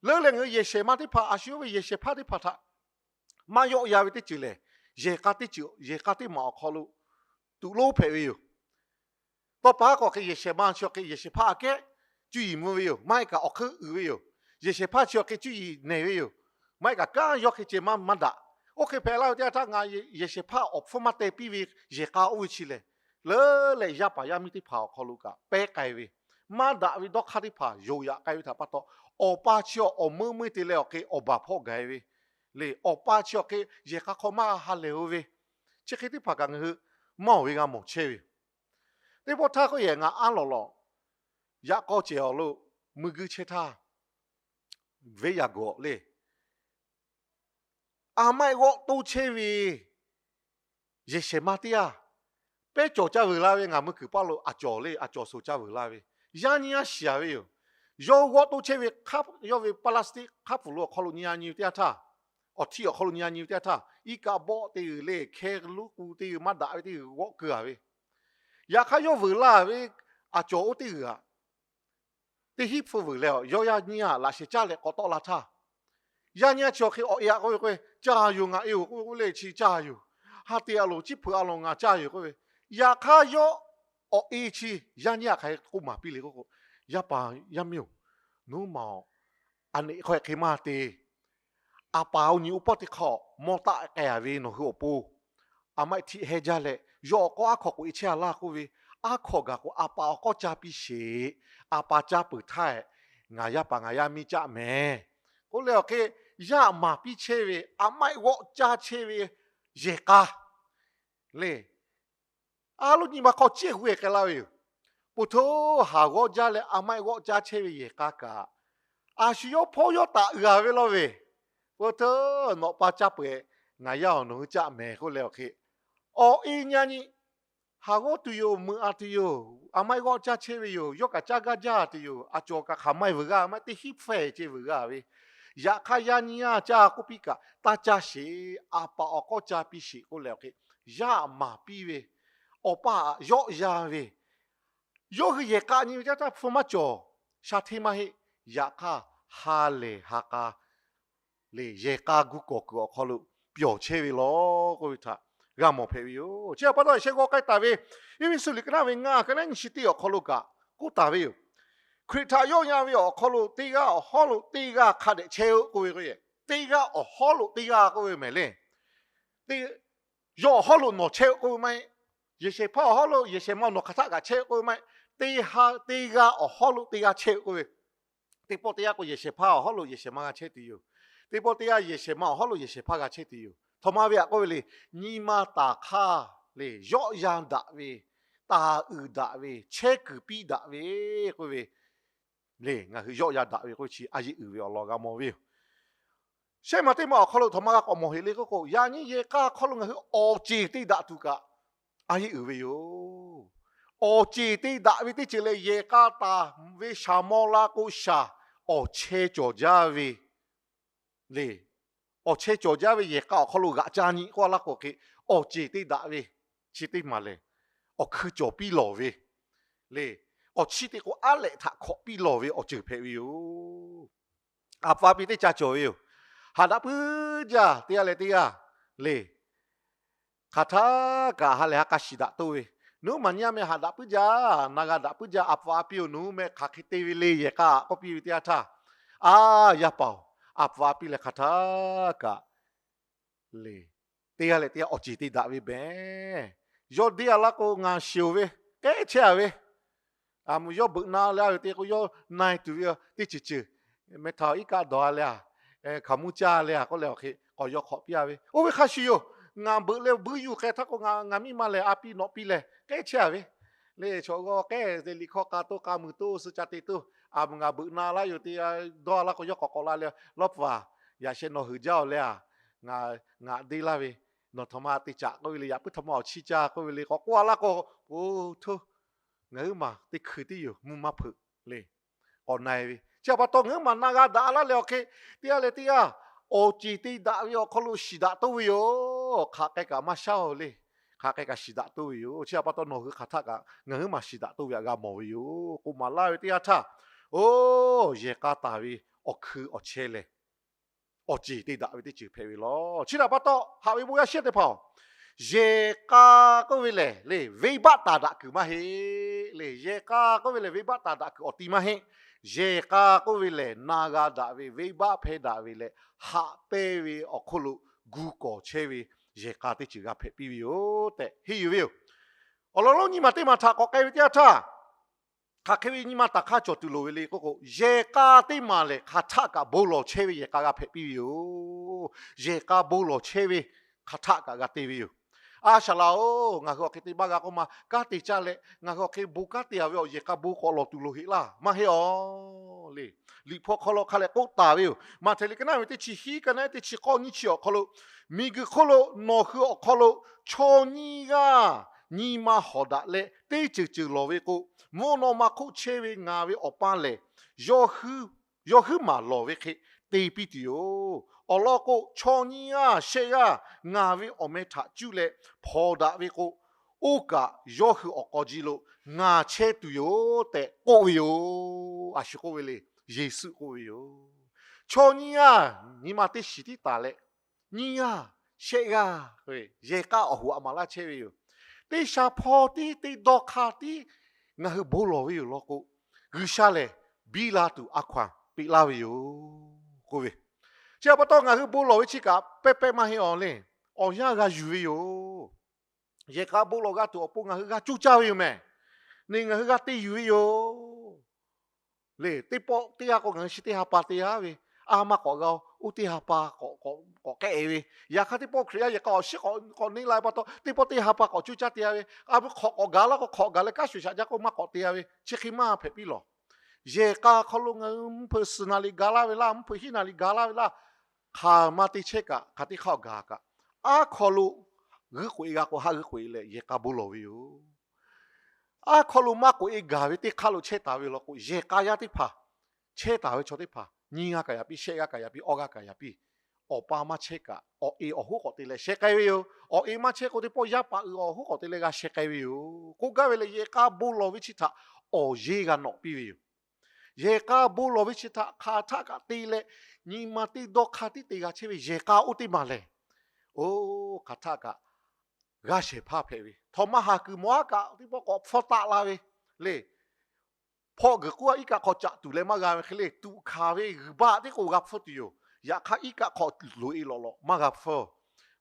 Leuˉ leh ngaˬ hui yehˬ shehˍ ma teˇ hpaˍ, a shu yawˇ ve yehˬ shehˍ hpaˇ teˇ hpaˍ htaꞈ maˇ yawˆ yan ve teˇ ceuˬ lehˬ, yehˬ k'a teˇ ceuˬ, yehˬ k'a teˇ maˬ awˬ hk'aw lo tuꞈ lonˉ hpehꞈ ve yoˬ. Tawˇ pa k'a hk'e yehˬ shehˍ ma chi awˬ hk'e yehˬ shehˍ hpaˇ aꞈ kehˉ cuˇ yiˍ mvuh ve yoˬ. Maˇ heˆ kaꞈ awˬ hk'eun uiˍ ve yoˬ. Yehˬ shehˍ hpaˇ chi awˬ hk'e cuˇ yiˍ nehˬ ve yoˬ. Maˇ heˆ kaꞈ kanˉ yawˇ hk'e ceh maˇ maˇ daꞈ. Oˇ hk'e hpehꞈ laˇ ve teˇ yanˇ htaˇ, ngaˬ yehˬ shehˍ hpaˇ awˬ hpfuhˇ maˇ teh piˇ ve yehˬ k'a oˇ ve chi lehˬ, leuˉ leh yaˇ paˍ yaˇ miˇ teˇ hpaˍ awˬ hk'aw lo kaꞈ pehˉ k'ai ve, maˇ daꞈ ve dawˇ hk'aˇ teˇ hpaˍ yonˍ yaꞈ k'ai ve htaꞈ pa taw, awˬ pa chi awˬ meuˇ meuˇ te leh awˬ hk'e awˬ baˬ hpawˆ gaˬ e ve le. Awˬ pa chi awˬ hk'e yehˬ k'a hk'aw maˇ ha lehˬ-o ve, chi hk'e teˇ hpaˍ kaꞈ ngaˬ hui maˇ oˬ ve g'a mawˬ chehˇ ve yoˬ. Teˇ pawˆ htaˇ k'o yehˬ ngaˬ aˉ lawꞈ lawꞈ yaꞈ k'aw cehˬ awˬ lo mui guiˇ chehˇ htaˇ, venˇ yaꞈ gawˬ le, a maˆ eˆ g'awˆ toˇ chehˇ ve yehˬ shehˍ ma teˇ g'aˇ pehˉ cawˬ caˇ veuˬ la ve, ngaˬ mui kuiˬ paˇ lo a cawˬ le, a cawˬ soˍ caˇ veuˬ la ve, yaˇ nyiˇ g'aˇ shiˍ a ve yoˬ. Yawˇ g'awˆ toˇ chehˇ ve hk'aˆ, yawˇ ve plastic hk'aˆ pfuhˍ lo awˬ hk'aw lo nyi a nyi ve teˇ yanˇ htaˇ, awˬ htiˇ awˬ hk'aw lo nyi a nyi ve teˇ yanˇ htaˇ, iˉ kaˆ bawˆ teˇ g'uiˬ le, hkeh luˉ k'u teˇ g'uiˬ, maˇ daꞈ ve teˇ g'uiˬ g'awˆ keu a ve, yaꞈ hk'aˇ yawˇ veuˬ laˇ ve a cawˬ oˇ teˇ g'uiˬ aꞈ, teˇ hinˉ hpfuhˇ veuˬ leh, yawˇ yaˇ nyiˇ g'aˇ laꞈ sheh caˇ leh k'awꞈ tawˆ la htaˇ, yaˇ nyiˇ g'aˇ chi awˬ hk'e awˬ e a k'oˆ ve k'o, Caˇ yoˬ, ngaˬ e oˬ k'oˆ ve k'oˆ le, chi caˇ yoˬ. Ha te a loˍ, chi hpeuꞈ a loˍ, ngaˬ caˇ yoˬ k'oˆ ve. Yaꞈ hk'aˇ yawˇ awˬ e chi yaˇ nyiˇ g'aˇ hk'aˬ hk'e k'oˆ maˍ piˇ le k'oˆ k'o, Yaˇ paˍ yaˇ miˇ oˬ, nawˬ hui maˬ aˬ, a neꞈ hk'aw hk'e maˇ te. A paˍ awˬ nyi oˇ pawˆ teˇ hk'aˇ mawˇ taˆ k'ai a ve nawˬ hui awˬ pon, a maˆ eˆ htiˆ heh jaˇ leh yawˇ awˬ k'awˇ aˉ hkaw k'oꞈ e chehˇ a laˇ k'oˆ ve, aˉ hkaw gaˬ k'o a paˍ awˬ k'awˇ caˇ piˇ sheˍ. A paˍ caˇ peuˬ htaˇ, ngaˬ yaˇ paˍ ngaˬ yaˇ miˇ caˆ mehˍ k'oˆ leh awˬ hk'e, yaˇ maˍ piˇ chehˇ ve a maˆ eˆ g'awˆ caˇ chehˇ ve yehˬ k'a le, a loˉ nyi ma hk'aw ciˇ hui k'ai la ve yoˬ. Peuˬ htoˇ, haˍ g'awˇ jaˇ leh a maˆ eˆ g'awˆ caˇ chehˇ ve yehˬ k'a kaꞈ, a shu yawˇ hpawˇ yawˇ taˍ uiˍ a ve law ve, peuˬ htoˇ, nawˬ pa caˇ peuˬ, ngaˬ yaˇ awˬ nawˬ hui caˆ mehˍ k'oˆ leh awˬ hk'e, awˬ e nyi a nyi, haˍ g'awˇ tuˬ yoˬ, meuꞈ a tuˬ yoˬ, a maˆ eˆ g'awˆ caˇ chehˇ ve yoˬ, yawˇ kaꞈ caˇ gaˇ jaˇ tuˬ yoˬ, a cawˬ kaꞈ hk'aˬ maˇ e veuˬ g'aˇ maˇ teˇ hinˉ hpfuhˇ ceh veuˬ g'aˇ ve, yaꞈ hk'aˇ yaˇ nyiˇ g'aˇ caˇ k'oˆ piˇ kaꞈ taˇ caˇ sheˍ. A paˍ awˬ k'awˇ caˇ piˇ sheˍ k'oˆ leh awˬ hk'e, yaˇ maˍ piˇ ve, awˬ pa yawˆ yan ve, yawˇ hui yehˬ k'a nyi ve teˇ htaˇ hpfuhˇ maˇ cawˬ, sha hteˇ maˇ heˆ. Yaꞈ hk'aˇ ha lehˬ ha k'a le, yehˬ k'a gu kawˍ kuiˬ awˬ hk'aw lo pyawˬ chehˇ ve law k'oˆ ve htaꞈ g'a mawˬ hpehꞈ ve yoˬ. Chi pa taw sheh g'aw k'ai taˍ ve Eˇfeˇsuꞈ liꞈ ka naˉ ve ngaˇ, ka naˉ nyi chi teˇ awˬ hk'aw lo kaꞈ k'oˆ taˍ ve yoˬ. Hkriꞈ htaꞈ yawˆ yan ve awˬ hk'aw lo teˇ g'aˇ awˬ hawˉ lo teˇ g'aˇ hk'a dehꞈ chehˇ-oˆ k'oˆ ve k'o, teˇ g'aˇ awˬ hawˉ lo teˇ g'aˇ k'oˆ ve mehˍ le. Teˇ, yawˇ awˬ hawˉ lo nawˬ chehˇ-oˆ k'oˆ ve maˇ heˆ. Yehˬ shehˍ hpaˇ awˬ hawˉ lo yehˬ shehˍ ma nawˬ hk'aˬ htaˆ kaꞈ chehˇ-oˆ k'oˆ ve maˇ heˆ. Teˇ ha, teˇ g'aˇ awˬ hawˉ lo teˇ g'aˇ chehˇ-oˆ k'oˆ ve, teˇ pawˆ teˇ yanˇ k'o yehˬ shehˍ hpaˇ awˬ hawˉ lo yehˬ shehˍ ma g'a chehˇ tuˬ yoˬ. Teˇ pawˆ teˇ yanˇ yehˬ shehˍ ma awˬ hawˉ lo yehˬ shehˍ hpaˇ g'a chehˇ tuˬ yoˬ. Htaꞈ ma ve htaꞈ k'oˆ ve le, nyi ma taˍ hk'aˇ le, yawˆ yan daꞈ ve, taˍ uiˍ daꞈ ve, chehˇ kuiˬ piˇ daꞈ ve k'oˆ ve le, ngaˬ hui yawˆ yan daꞈ ve k'oˆ ve chi a yeˇ uiˍ ve awˬ lawn g'a mawˬ ve yoˬ. Shehˆ maˬ teˇ maˬ awˬ hk'aw lo htaꞈ ma g'a k'awꞈ mawˬ heꞈ le k'oˆ k'o, yaꞈ nyi yehˬ k'a hk'aw lo ngaˬ hui awˬ ceˬ te daꞈ tuˬ kaꞈ a yeˇ uiˍ ve yoˬ. Awˬ ceˬ te daꞈ ve teˇ ceuˬ lehˬ, yehˬ k'a taˍ ve shaˍ maw la k'o shaˍ, awˬ chehˇ cawˬ jaˇ ve le. Awˬ chehˇ cawˬ jaˇ ve yehˬ k'a awˬ hk'aw lo g'aꞈ ca nyi k'oˆ a laˇ k'o hk'e, awˬ ceˬ te daꞈ ve chi teˇ maˬ lehˬ, awˬ hkui cawˬ piˇ lawˬ ve le. Awˬ chiˇ te k'o aˉ lehꞈ htaꞈ hkawꞈ piˇ lawˬ ve awˬ ceuˬ hpehꞈ ve yoˬ. A pa a pi teˇ ca cawˬ ve yoˬ. Haꞈ daꞈ puiˉ jaˇ teˇ g'aˇ leh teˇ g'aˇ le. Hk'aˬ htaˇ kaꞈ ha lehˬ ha k'a shiˍ daꞈ toˇ ve, nawˬ hui maˬ nyi a meh, haꞈ daꞈ puiˉ jaˇ, na g'a daꞈ puiˉ jaˇ, a pa a pi-oˬ, nawˬ hui meh hk'aˬ hk'e te ve le yehˬ k'a k'oˆ piˇ ve teˇ yanˇ htaˇ, a, yaˇ paˍ-oˬ, a pa a pi lehˬ hk'aˬ htaˇ kaꞈ le, teˇ g'aˇ leh teˇ g'aˇ awˬ ceˬ te daꞈ ve behˬ. Yawˇ deˇ a laˇ k'o ngaˬ shiˍ-oˬ ve, k'ehˉ chehˇ a ve. A, yawˇ beuꞈ na leh a ve te k'o, yawˇ na e tuˬ ve teˇ ceuˬ ceuˬ, meh htaꞈ iˉ kaˆ dawˬ a leh a, hkaoˍ monˇ caˇ leh a k'oˆ leh awˬ hk'e k'awꞈ yaw hk'awꞈ piˇ a ve. Oˇ ve hk'a shuˍ yoˬ. Ngaˬ beuꞈ leh buiˇ yuˬ k'ai htaˇ k'o, ngaˬ miˇ ma lehˬ a pi nawꞈ piˇ leh k'ehˉ chehˇ a ve le. Chaw g'awˇ k'ehˉ te liꞈ hkawˇ k'a toˇ k'a muiˬ toˇ suh ca te toˇ. A, ngaˬ beuꞈ na laˇ yoˬ te, dawˇ a laˇ k'o yawˇ k'awꞈ k'awꞈ la leh, Lawˇ paˍ, yaꞈ sheh nawˬ heuˬ jaˇ-oˬ leh a, ngaˬ deˇ laˇ ve, nawˬ htaꞈ ma te caꞈ k'oˆ ve le, yaꞈ puiˉ htaꞈ ma awˬ chiˇ caˇ k'oˆ ve le k'awꞈ k'oˆ a laˇ k'o, oˇ htoˇ, ngaˬ huiˉ maˬ teˇ hkui tiˉ yoˬ, mvuhˇ maˇ hpeuꞈ le. K'awꞈ na e ve chi htaꞈ pa taw ngaˬ huiˉ maˬ na g'a daꞈ laˇ leh awˬ hk'e, teˇ g'aˇ leh teˇ g'aˇ awˬ ceˬ te daꞈ ve awˬ hk'aw lo shiˍ daꞈ toˇ ve yoˬ. Hk'aˬ k'ai kaꞈ maˇ shaˉ-oˬ le. Hk'aˬ k'ai kaꞈ shiˍ daꞈ toˇ ve yoˬ. Chi htaꞈ pa taw nawˬ hui hk'aˬ htaˇ kaꞈ ngaˬ huiˉ maˬ shiˍ daꞈ toˇ ve htaꞈ g'a mawˬ ve yoˬ k'oˆ maˍ laˇ ve teˇ yanˇ htaˇ, oˇ, yehˬ k'a taˍ ve awˬ hkui awˬ chehˇ lehˬ, awˬ ceˬ te daꞈ ve teˇ ceuˬ hpehꞈ ve law. Chi htaꞈ pa taw haꞈ ve bon yaˇ shiˉ teˇ hpaˍ-oˬ, yehˬ k'a k'oˆ ve lehˬ le, venˇbaˆ taˍ daꞈ kuiˬ maˇ heˆ le. Yehˬ k'a k'oˆ ve lehˬ venˇbaˆ taˍ daꞈ kuiˬ awˬ ti maˇ heˆ. Yehˬ k'a k'oˆ ve lehˬ na g'a daꞈ ve, venˇbaˆ hpehˇ daꞈ ve leh haꞈ pehnˇ ve awˬ hk'oˆ lo gu kawˍ chehˇ ve yehˬ k'a teˇ ceuˬ g'a hpehꞈ piˇ ve yoˬ tehꞈ henˇ yuˬ ve yoˬ. Awˬ lawn lonˉ nyi ma teˇ maˬ htaꞈ k'awꞈ k'ai ve teˇ yanˇ htaˇ, hk'aˬ hk'e ve nyi ma taˍ hk'aˇ cawˬ tuˬ loˍ ve le k'oˆ k'o, yehˬ k'a teˇ maˬ lehˬ hk'aˬ htaˆ kaꞈ bon lawˬ chehˇ ve yehˬ k'a g'a hpehꞈ piˇ ve yoˬ. Yehˬ k'a bon lawˬ chehˇ ve hk'aˬ htaˆ kaꞈ g'a te ve yoˬ. A shaˍ laꞈ-oˬ, ngaˬ hui awˬ hk'e te maˇ g'a k'oˆ ma, kanˉ te caˇ leh ngaˬ hui awˬ hk'e bon kanˉ te a ve awˬ yehˬ k'a bon k'awꞈ lawˬ tuˬ loˍ heˆ laˇ, maˇ heˆ awˬ le. Liꞈ hpu hk'aw lo hk'a leh k'oˆ taˍ ve yoˬ. Maꞈhtehˍ liꞈ ka naˉ ve teˇ chi hiˉ, ka naˉ teˇ chi k'awˇ nyiˇ chi awˬ hk'aw lo, miˬguiˬ hk'oˆ lo nawˬ hui awˬ hk'aw lo chaw nyiˇ g'aˇ nyi ma hawˍ daꞈ leh teˇ ceuˬ ceuˬ lawˬ ve k'o, mvuhˇ naw ma hk'oˆ chehˇ ve ngaˬ ve Awˬ pa lehˬ, yawˇ huiˉ maˬ lawˬ ve hk'e te piˇ tuˬ yoˬ. Awˬ lawn k'o, chaw nyiˇ g'aˇ shehˆ g'aˇ ngaˬ ve awˬ meh htaꞈ cuˇ leh hpawnˬ daꞈ ve k'o, oˇ kaꞈ yawˇ hui awˬ k'aw ji lo ngaˬ chehˇ tuˬ yoˬ tehꞈ k'oˆ ve yoˬ. A shu k'oˆ ve le. Yeˍsuˆ k'oˆ ve yoˬ. Chaw nyiˇ g'aˇ nyi ma teˇ shiˍ tiˉ taˍ leh, nyiˇ g'aˇ shehˆ g'aˇ yehˬ k'a awˬ hoꞈ aꞈ maˍ laˇ chehˇ ve yoˬ. Teˇ sha hpawˇ tiˉ, teˇ dawˇ hk'aˇ tiˉ ngaˬ hui bon lawˬ ve yoˬ law k'o, G'uiˬsha lehˬ biˇ la tuˬ a hkaw-anˬ peꞈ laˇ ve yoˬ k'oˆ ve. Chi htaꞈ pa taw ngaˬ hui bon lawˬ ve chi kaꞈ pehˇ pehˇ maˇ heˆ awˬ le. Awˬ yanˇ g'a yuˬ ve yoˬ. Yehˬ k'a bon lawˬ g'a tuˬ awˬ pon ngaˬ hui g'a coˇ caˇ ve yoˬ mehˬ. Neˇ ngaˬ hui g'a te yuˬ ve yoˬ. Le, teˇ pawˆ teˇ g'aˇ k'o ngaˬ hui chi teˇ ha pa te-a ve, a maˇ k'awꞈ g'a-o, oˇ teˇ ha pa k'awꞈ k'ehˆ ve. Yaꞈ hk'aˇ teˇ pawˆ Hkriꞈ yaˇ yehˬ k'a awˬ shiˉ k'awꞈ neˇ la pa taw, teˇ pawˆ teˇ ha pa k'awꞈ coˇ caˇ te-a ve. A ve hk'awꞈ k'awꞈ gaˬ laˇ k'o hk'awꞈ gaˬ leh kanˉ shuˍ shaꞈ jaˇ k'o maˇ k'awꞈ te-a ve, chi hk'e maˇ hpehꞈ piˇ lawˬ. Yehˬ k'a hk'aw lo ngaˬ hui mvuhˇ hpeuꞈ suhˍ naˍ riˍ gaˬ laˇ ve laˇ, mvuhˇ hpeuꞈ hiˉ naˍ riˍ gaˬ laˇ ve laˇ, hk'aˬ ma te chehˇ kaꞈ hk'aˬ teˇ hk'aˇ gaˬ kaꞈ, aˉ hk'aw lo g'uiˇ k'oꞈ-e g'a k'o haˆ g'uiˇ k'oꞈ-e leh yehˬ k'a bon lawˬ ve yoˬ. Aˉ hk'aw lo maˇ k'oꞈ-e gaˬ ve teˇ hk'aˇ lo chehˇ taˍ ve law k'o, yehˬ k'a yaˇ teˇ hpaˍ, chehˇ taˍ ve chaw teˇ hpaˍ nyiˇ g'aˇ kaꞈ yaꞈ piˇ, shehˆ g'aˇ kaꞈ yaꞈ piˇ, awˬ pa maˇ chehˇ kaꞈ awˬ e awˬ hoˉ k'awꞈ te leh sheh k'ai ve yoˬ. Awˬ e maˇ chehˇ k'o teˇ pawˆ yaˇ paˍ uiˍ awˬ hoˉ k'awꞈ te leh g'a sheh k'ai ve yoˬ. K'oˆ gaˇ ve lehˬ, yehˬ k'a bon lawˬ ve chi htaꞈ awˬ yeˇ g'a nawꞈ piˇ ve yoˬ. Yehˬ k'a bon lawˬ ve chi htaꞈ hk'aˬ htaˆ kaꞈ te leh, nyi ma teˇ dawˇ hk'aˇ tiˉ te g'a chehˇ ve yehˬ k'a oˇ teˇ maˬ lehˬ, oˇ hk'aˬ htaˆ kaꞈ g'aˇ shehˍ hpaˇ hpehꞈ ve, htawnˍ ma haˍ kuiˬ mawˬ haˉ kaꞈ teˇ pawˆ k'awꞈ hpfuhˇ taˆ la ve le. Hpawˆ geuˬ k'oˆ a iˉ kaˆ hk'aw caꞈ tuˬ leh maˇ g'a ve hk'e le, tuꞈ hkanˍ ve g'uiˬ baˆ tiˉ k'o g'a hpfuhˇ tuˬ yoˬ. Yaꞈ hk'aˇ iˉ kaˆ hk'aw loꞈ-e lawꞈ lawꞈ maˇ g'a hpfuhˇ.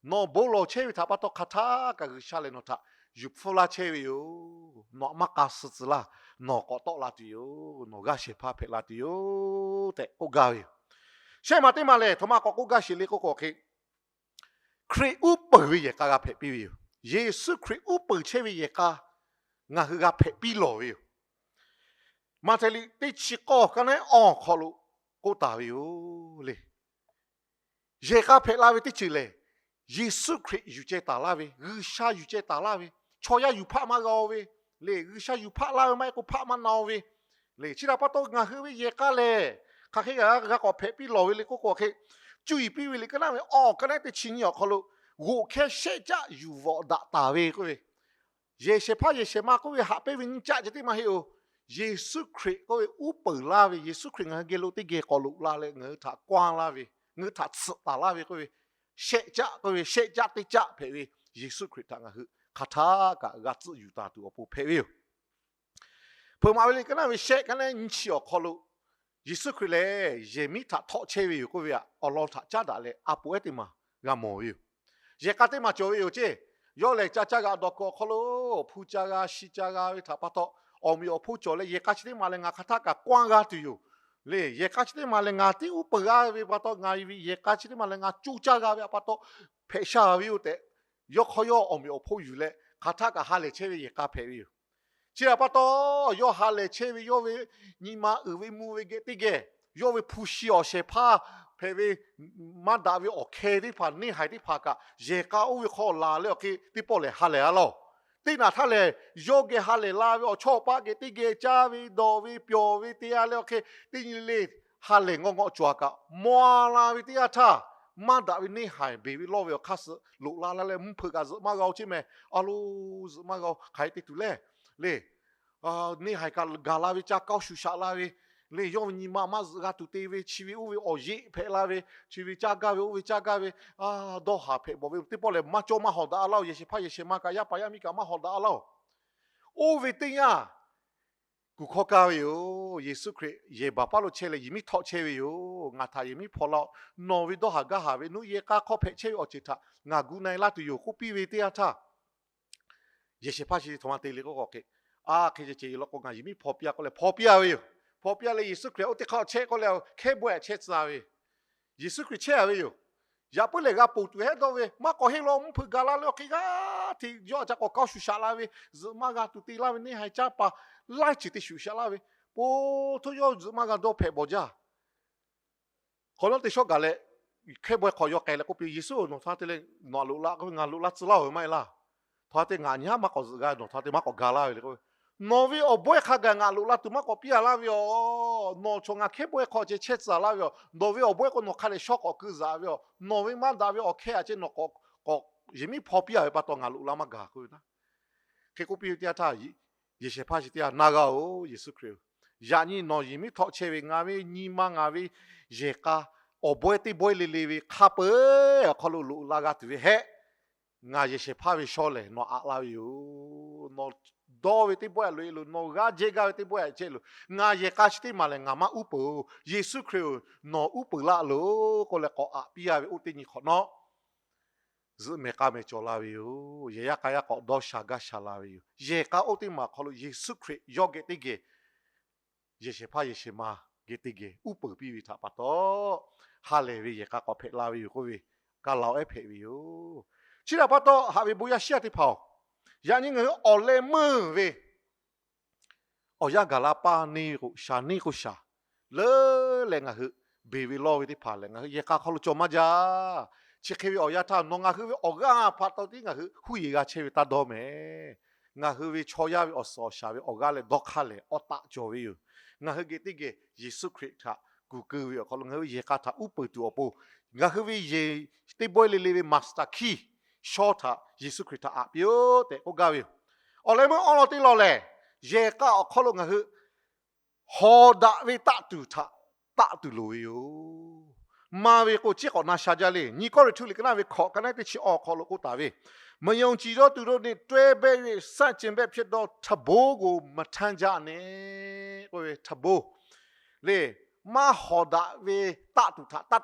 Nawˬ bon lawˬ chehˇ ve htaꞈ pa taw hk'aˬ htaˆ kaꞈ G'uiˬsha lehˬ nawˬ htaꞈ yuˬ hpfuhˇ laˇ chehˇ ve yoˬ. Nawˬ aꞈ maˇ k'a suh tcuh laˇ. Nawˬ k'awꞈ tawˆ la tuˬ yoˬ. Nawˬ g'aˇ shehˍ hpaˇ hpehꞈ la tuˬ yoˬ tehꞈ k'oˆ gaˇ ve yoˬ. Shehˆ maˬ teˇ maˬ lehˬ, htawnˍ ma k'awꞈ k'oˆ gaˇ sheˍ le k'oˆ k'o hk'e, Hkriꞈ uˉ peunˍ ve yehˬ k'a g'a hpehꞈ piˇ ve yoˬ. Yeˍsuˆ Hkriꞈ uˉ peunˍ chehˇ ve yehˬ k'a ngaˬ hui g'a hpehꞈ piˇ lawˬ ve yoˬ. Maꞈhtehˍ liꞈ teˇ chi k'awˇ ka naˉ awˬ hk'aw lo k'oˆ taˍ ve yoˬ le. Yehˬ k'a hpehꞈ la ve teˇ ceuˬ lehˬ, Yeˍsuˆ Hkriꞈ yuˬ ceh taˍ laˇ ve, G'uiˬsha yuˬ ceh taˍ laˇ ve, chaw yaˇ yuˬ hpaˆ maˇ g'a-o ve, le, G'uiˬsha yuˬ hpaˆ laˇ ve maˇ heˆ k'o hpaˆ maˇ na-o ve le. Chi htaꞈ pa taw ngaˬ hui ve yehˬ k'a lehˬ, hk'aˬ hk'e g'a g'a k'awꞈ hpehꞈ piˇ lawˬ ve le k'oˆ k'o hk'e, cuˇ yiˍ piˇ ve liꞈ ka naˆ ve awˬ ka naˆ teˇ chi nyiˇ awˬ hk'aw lo, g'oꞈ hkehˇ shehˆ caˆ yuˬ vawꞈ daꞈ taˍ ve k'oˆ ve, yehˬ shehˍ hpaˇ yehˬ shehˍ ma k'oˆ ve haꞈ pehnˇ ve nyiˇ caˆ ceh tiˉ maˇ heˆ-oˬ. Yeˍsuˆ Hkriꞈ k'oˆ ve uˉ peunˍ laˇ ve, Yeˍsuˆ Hkriꞈ ngaˬ hui geh lo teˇ geh k'awꞈ loꞈ la leh ngaˬ hui htaꞈ kawehˇ laˇ ve, ngaˬ hui htaꞈ tsuhꞈ taˍ laˇ ve k'oˆ ve, shehˆ caˆ k'oˆ ve, shehˆ caˆ teˇ caˆ hpehꞈ ve Yeˍsuˆ Hkriꞈ htaꞈ ngaˬ hui hk'aˬ htaˇ kaꞈ g'a tcuhˆ yuˬ taˍ tuˬ awˬ pon hpehꞈ ve yoˬ. Hpeuꞈ maˍ ve liꞈ ka naˆ ve shehˆ ka naˆ nyiˇ chi awˬ hk'aw lo, Yeˍsuˆ Hkriꞈ lehˬ yehˬ miˉ htaꞈ htawˆ chehˇ ve yoˬ k'oˆ ve, awˬ lawn htaꞈ caˉ daꞈ leh a poꞈ ehˉ teˇ maˬ g'a mawˬ ve yoˬ. Yehˬ k'a teˇ maˬ cawˬ ve yoˬ ceˇ. Yawˇ lehˬ ca caˇ g'a dawˬ kuiˬ awˬ hk'aw lo hpu ca g'a shi ca g'a ve htaꞈ pa taw, awˬ meꞈ awˬ hponˇ cawˬ leh yehˬ k'a chi teˇ maˬ lehˬ ngaˬ hk'aˬ htaˇ kaꞈ kawehˇ g'a tuˬ yoˬ le. Yehˬ k'a chi teˇ maˬ lehˬ ngaˬ tiˉ uˉ peunˍ g'a ve pa taw, ngaˬ ve yehˬ k'a chi teˇ maˬ lehˬ ngaˬ co caˇ g'a ve pa taw hpehꞈ sha ve yoˬ tehꞈ, yawˇ hk'aw yawˇ awˬ meꞈ awˬ hponˇ yuˬ leh hk'aˬ htaˇ kaꞈ ha lehˬ chehˇ ve yehˬ k'a hpehꞈ ve yoˬ. Chi htaꞈ pa taw, yawˇ ha lehˬ chehˇ ve yawˇ ve nyi ma uiˍ ve mvuh ve geh teˇ geh, yawˇ ve hpu shi awˬ shehˍ hpaˇ hpehꞈ ve maˇ daꞈ ve awˬ hkeh teˇ hpaˍ neˇ haiˬ teˇ hpaˍ kaꞈ yehˬ k'a oˇ ve hk'aw laˬ leh awˬ hk'e teˇ pawˆ lehˬ ha lehˬ a laˇ-oˬ. Teˇ naˬ htaˇ lehˬ yawˇ geh ha lehˬ la ve awˬ chawˇ awˬ paˆ geh teˇ geh caˇ ve dawˬ ve pyawˬ ve te a leh awˬ hk'e teˇ nyi le le ha lehˬ ngawˇ ngawˆ cawˬ a kaꞈ, maw la ve teˇ yanˇ htaˇ, maˇ daꞈ ve neˇ haiˬ beˬ ve lawˇ ve awˬ hk'aˇ suh loꞈ la laˇ leh mvuhˇ hpeuꞈ kaꞈ zuhꞈ maˇ g'a-o ceˇ meh. A lo, zuhꞈ maˇ g'a-o, hk'aˬ hk'e te tuˬ le le. Neˇ haiˬ kaꞈ gaˬ la ve ca kaˇ shuˍ shaꞈ la ve le, yawˇ ve nyi ma maˇ zuhꞈ g'a tuˬ te ve, chi ve oˇ ve awˬ yeˆ hpehꞈ la ve, chi ve caˇ gaˇ ve oˇ ve caˇ gaˇ ve, dawˇ haˍ hpehꞈ bawˬ ve teˇ pawˆ lehˬ maˇ cawˇ maˇ hawˍ daꞈ a laˇ-oˬ. Yehˬ shehˍ hpaˇ yehˬ shehˍ ma kaꞈ yaˇ paˍ yaˇ miˇ kaꞈ maˇ hawˍ daꞈ a laˇ-oˬ. Oˇ ve teˇ yanˇ, kuˬ hkawˇ kaˇ ve yoˬ. Yeˍsuˆ Hkriꞈ yehˬ baˬ paˉ lo chehˇ leh yehˬ miˉ htawˆ chehˇ ve yoˬ. Ngaˬ htaꞈ yehˬ miˉ hpaw laˇ-oˆ. Nawˬ ve dawˇ haˍ gaˇ haˍ ve nawˬ yehˬ k'a hk'aw hpehꞈ chehˇ ve awˬ ceuˬ htaꞈ ngaˬ gu na-e laˇ tuˬ yoˬ k'oˆ piˇ ve teˇ yanˇ htaˇ, yehˬ shehˍ hpaˇ chi htaꞈ ma te le k'oˆ k'o hk'e, a hk'e ceh ceh yoˬ law k'o ngaˬ yehˬ miˉ hpaw piˇ-a k'oˆ leh hpaw piˇ-a ve yoˬ. Hpaw piˇ-a leh Yeˍsuˆ Hkriꞈ oˇ teˇ hk'aˇ chehˇ k'oˆ leh hkehˉ bawehˇ chehˇ tcuh-a ve yoˬ. Yeˍsuˆ Hkriꞈ chehˇ-a ve yoˬ. Yaꞈ puiˉ lehˬ g'a ponˬ tuˬ hehˉ dawˇ ve maˇ k'awꞈ heˆ law. Mvuhˇ hpeuꞈ gaˬ la leh awˬ hk'e g'aˇ hteꞈ yawˇ a ca k'awꞈ kaˇ shuˍ shaꞈ la ve, zuhꞈ maˇ g'a tuˬ te laˇ ve neˇ haiˬ caˇ paˍ laiˉ ceuˬ te shuˍ shaꞈ laˇ ve, po htoˇ yawˇ zuhꞈ maˇ g'a dawˇ hpehꞈ bawˬ jaˇ. Hk'awꞈ nawˉ teˇ shawˉ gaˬ leh, hkehˉ bawehˇ hk'aw yaw k'ai leh k'oˆ piˇ, Yeˍsuˆ-oˬ, nawˬ htaꞈ te leh nawˬ htaꞈ loꞈ la k'oˆ ve ngaˬ loꞈ la tcuh laˇ-oˬ ve maˇ heˆ laˇ. Nawˬ htaꞈ te ngaˬ nyi haˉ maˇ k'awꞈ zuhꞈ g'a, nawˬ htaꞈ te maˇ k'awꞈ ga laˇ ve le k'o, nawˬ ve awˬ bawehˇ hk'a gaˬ ngaˬ loꞈ la tuˬ maˇ k'awꞈ piˇ-a laˇ ve yoˬ. Nawˬ chaw ngaˬ hkehˉ bawehˇ hk'aw ceh chehˇ tcuh laˇ ve yoˬ. Nawˬ ve awˬ bawehˇ k'o nawˬ hk'a dehꞈ shawˉ k'awꞈ keu zaꞈ ve yoˬ. Nawˬ ve maˇ daꞈ ve awˬ hkehˉ a ceh nawˬ k'awꞈ, k'awꞈ yehˬ miˉ hpaw piˇ-a ve pa taw ngaˬ loꞈ la maˇ gaˬ k'oˆ ve naˉ. Hk'e k'oˆ piˇ ve teˇ yanˇ htaˇ, yehˬ shehˍ hpaˇ chi teˇ yanˇ, Na g'a-oˬ, Yeˍsuˆ Hkriꞈ-oˬ, yaꞈ nyi nawˬ yehˬ miˉ htawˆ chehˇ ve ngaˬ ve nyi ma ngaˬ ve yehˬ k'a awˬ bawehˇ teˇ bawehˇ le le ve hk'a peu-eˬ awˬ hk'aw lo loꞈ la g'a tuˬ ve hehˆ. Ngaˬ yehˬ shehˍ hpaˇ ve shaw lehˬ nawˬ aꞈ la ve yoˬ. Nawˬ dawˇ ve teˇ bawehˇ a loꞈ-e loˬ, nawˬ g'aˇ jehˇ gaˇ ve teˇ bawehˇ a chehˇ loˬ. Ngaˬ yehˬ k'a chi teˇ maˬ lehˬ ngaˬ maˇ uˉ peunˍ-oˬ. Yeˍsuˆ Hkriꞈ-oˬ, nawˬ uˉ peunˍ laˇ loˬ k'oˆ leh k'awꞈ aꞈ piˇ-a ve oˇ teˇ nyi hk'awꞈ nawˉ, zuhꞈ mehˍ k'a mehˍ cawˬ la ve yoˬ. Yehˬ yaˇ k'a yaˇ k'awꞈ dawˇ sha gaˇ sha la ve yoˬ. Yehˬ k'a oˇ teˇ maˬ awˬ hk'aw lo Yeˍsuˆ Hkriꞈ yawˇ geh teˇ geh, yehˬ shehˍ hpaˇ yehˬ shehˍ ma geh teˇ geh uˉ peunˍ piˇ ve htaꞈ pa taw, ha lehˬ ve yehˬ k'a k'awꞈ hpehꞈ la ve yoˬ k'oˆ ve, ka laˬ-oˬ ehˉ hpehꞈ ve yoˬ. Chi htaꞈ pa taw, haꞈ ve bon yaˇ shiˉ yaˇ teˇ hpaˍ-oˬ, yaꞈ nyi ngaˬ hui awˬ leh meuˇ ve awˬ yanˇ gaˬ la paˇ neˇ k'o shaˍ, neˇ k'o shaˍ, leuˉ leh ngaˬ hui beˬ ve lawˇ ve teˇ hpaˍ lehˬ, ngaˬ hui yehˬ k'a hk'aw lo cawˬ maˇ jaˇ. Chi hk'e ve awˬ yanˇ htaˇ, nawˬ ngaˬ hui ve awˬ g'aˇ pa taw tiˉ ngaˬ hui huˉ yeˬ g'a chehˇ ve taˇ dawˇ mehˍ. Ngaˬ hui ve chaw yaˇ ve awˬ suhˍ awˬ shaˍ ve awˬ g'aˇ lehˬ dawˇ hk'aˇ lehˬ awˬ taˆ cawˬ ve yoˬ. Ngaˬ hui geh teˇ geh Yeˍsuˆ Hkriꞈ htaꞈ kuˬ keu ve awˬ hk'aw lo ngaˬ hui ve yehˬ k'a htaꞈ uˉ peunˍ tuˬ awˬ pon, ngaˬ hui ve yehˬ teˇ bawehˇ le le ve maˍ staˍ hkiˇ shaw htaꞈ Yeˍsuˆ Hkriꞈ htaꞈ aꞈ piˇ-oˆ tehꞈ k'oˆ gaˇ ve yoˬ. Awˬ leh meuˇ awˬ lawn te lawˬ lehˬ, yehˬ k'a awˬ hk'aw lo ngaˬ hui hawˍ daꞈ ve taˆ tuˬ htaꞈ taˆ tuˬ loˍ ve yoˬ. Maˇ ve k'o, chi k'awꞈ na sha jaˇ le. Nyi Kawˇrenˍhtuˆ liꞈ ka naˆ ve hkawꞈ ka naˆ teˇ chi awˬ hk'aw lo k'oˆ taˍ ve, မယုံကြည်သောသူတို့နှင့် တွဲဘက်၍ ဆန့်ကျင်ဘက်ဖြစ်သော ထမ်းဘိုးကို မထမ်းကြနှင့် k'oˆ ve, ထမ်းဘိုး le, maˇ hawˍ daꞈ ve taˆ tuˬ htaꞈ taˆ taˆ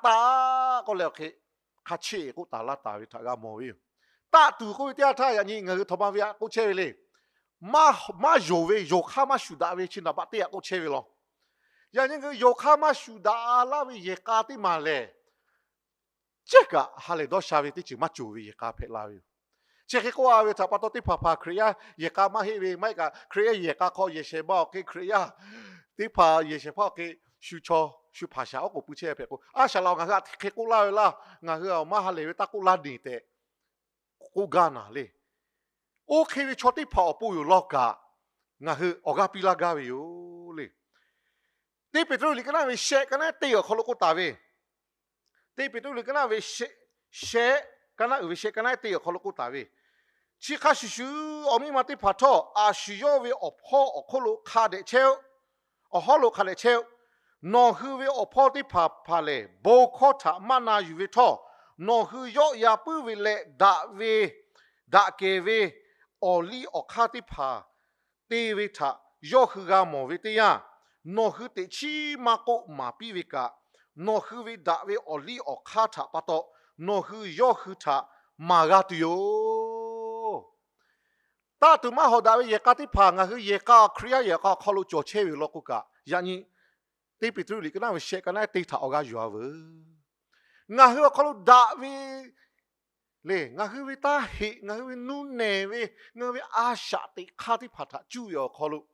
k'oˆ leh awˬ hk'e hk'a cheˆ k'oˆ taˍ laˇ taˍ ve htaꞈ g'a mawˬ ve yoˬ. Taˆ tuˬ k'oˆ ve teˇ yanˇ htaˇ yaꞈ nyi ngaˬ hui htaꞈ ma ve htaꞈ k'oˆ chehˇ ve le. Maˇ yonˍ ve, yonˍ hk'aˇ maˇ shuˍ daꞈ ve chi naˍ baˆ teˇ yaꞈ k'oˆ chehˇ ve law. Yaꞈ nyi ngaˬ hui yonˍ hk'aˇ maˇ shuˍ daꞈ laˇ ve yehˬ k'a teˇ maˬ lehˬ, cehˇ kaꞈ ha lehˬ dawˇ sha ve teˇ ceuˬ maˇ cawˬ ve yehˬ k'a hpehꞈ la ve yoˬ. Chi hk'e k'oˆ a ve htaꞈ pa taw, teˇ hpaˍ hpaˍ Hkriꞈ yaˇ yehˬ k'a maˇ heˆ ve, maˇ heˆ kaꞈ Hkriꞈ yaˇ yehˬ k'a hk'aw yehˬ shehˍ ma awˬ hk'e Hkriꞈ yaˇ teˇ hpaˍ yehˬ shehˍ hpaˇ awˬ hk'e shu chaw shu hpaˍ shaˍ oˉ k'oˍ pui chehˇ hpehꞈ k'o, a shaˍ laꞈ-oˬ, ngaˬ hui htaꞈ hk'e k'oˆ laˇ ve laˇ, ngaˬ hui maˇ ha lehˬ ve taˇ k'oˆ laˇ neˬ tehꞈ k'oˆ gaˇ naˍ le. Oˇ hk'e ve chaw teˇ hpaˍ awˬ pon yoˬ law kaꞈ, ngaˬ hui awˬ g'aˇ piˇ laˇ gaˇ ve yoˬ le. Teˇ Peˍtruˆ liꞈ ka naˆ ve shehˆ, ka naˆ teˇ awˬ hk'aw lo k'oˆ taˍ ve, Teˇ Peˍtruˆ liꞈ ka naˆ ve shehˆ, ka naˆ uiˍ ve shehˆ, ka naˆ teˇ awˬ hk'aw lo k'oˆ taˍ ve, chi hk'a shuˍ shuˍ awˬ miˇ ma teˇ hpaˍ htawˇ, a shu yawˇ ve awˬ hpawˇ awˬ hk'oˆ lo hk'a dehꞈ chehˇ-oˆ. Awˬ hawˉ lo hk'a dehꞈ chehˇ-oˆ. Nawˬ hui ve awˬ hpawˇ teˇ hpaˍ hpaˍ lehˬ, bon hkawˇ htaꞈ maˇ na yuˬ ve htawˇ, nawˬ hui yawˆ yan puiˉ ve leh daꞈ ve, daꞈ kehˬ ve awˬ liˇ awˬ hk'aˇ teˇ hpaˍ te ve htaꞈ yawˇ hui g'a mawˬ ve teˇ yanˇ, nawˬ hui teꞈ chiˉ maˇ k'oˆ maˍ piˇ ve kaꞈ, nawˬ hui ve daꞈ ve awˬ liˇ awˬ hk'aˇ htaꞈ pa taw nawˬ hui yawˇ hui htaꞈ maˍ g'a tuˬ yoˬ. Taˇ tuˬ maˇ hawˍ daꞈ ve yehˬ k'a teˇ hpaˍ ngaˬ hui yehˬ k'a, Hkriꞈ yaˇ yehˬ k'a awˬ hk'aw lo cawˬ chehˇ ve law k'o kaꞈ, yaꞈ nyi Teˇ Peˍtruˆ liꞈ ka naˆ ve shehˆ, ka naˆ teˇ htaꞈ awˬ g'aˇ yuˬ-a veuˬ. Ngaˬ hui awˬ hk'aw lo daꞈ ve le, ngaˬ hui ve taˇ heꞈ, ngaˬ hui ve nuˇ nehˬ ve, ngaˬ hui ve a shaꞈ teꞈ hk'aˇ teˇ hpaˍ htaꞈ cuˇ ve awˬ hk'aw lo,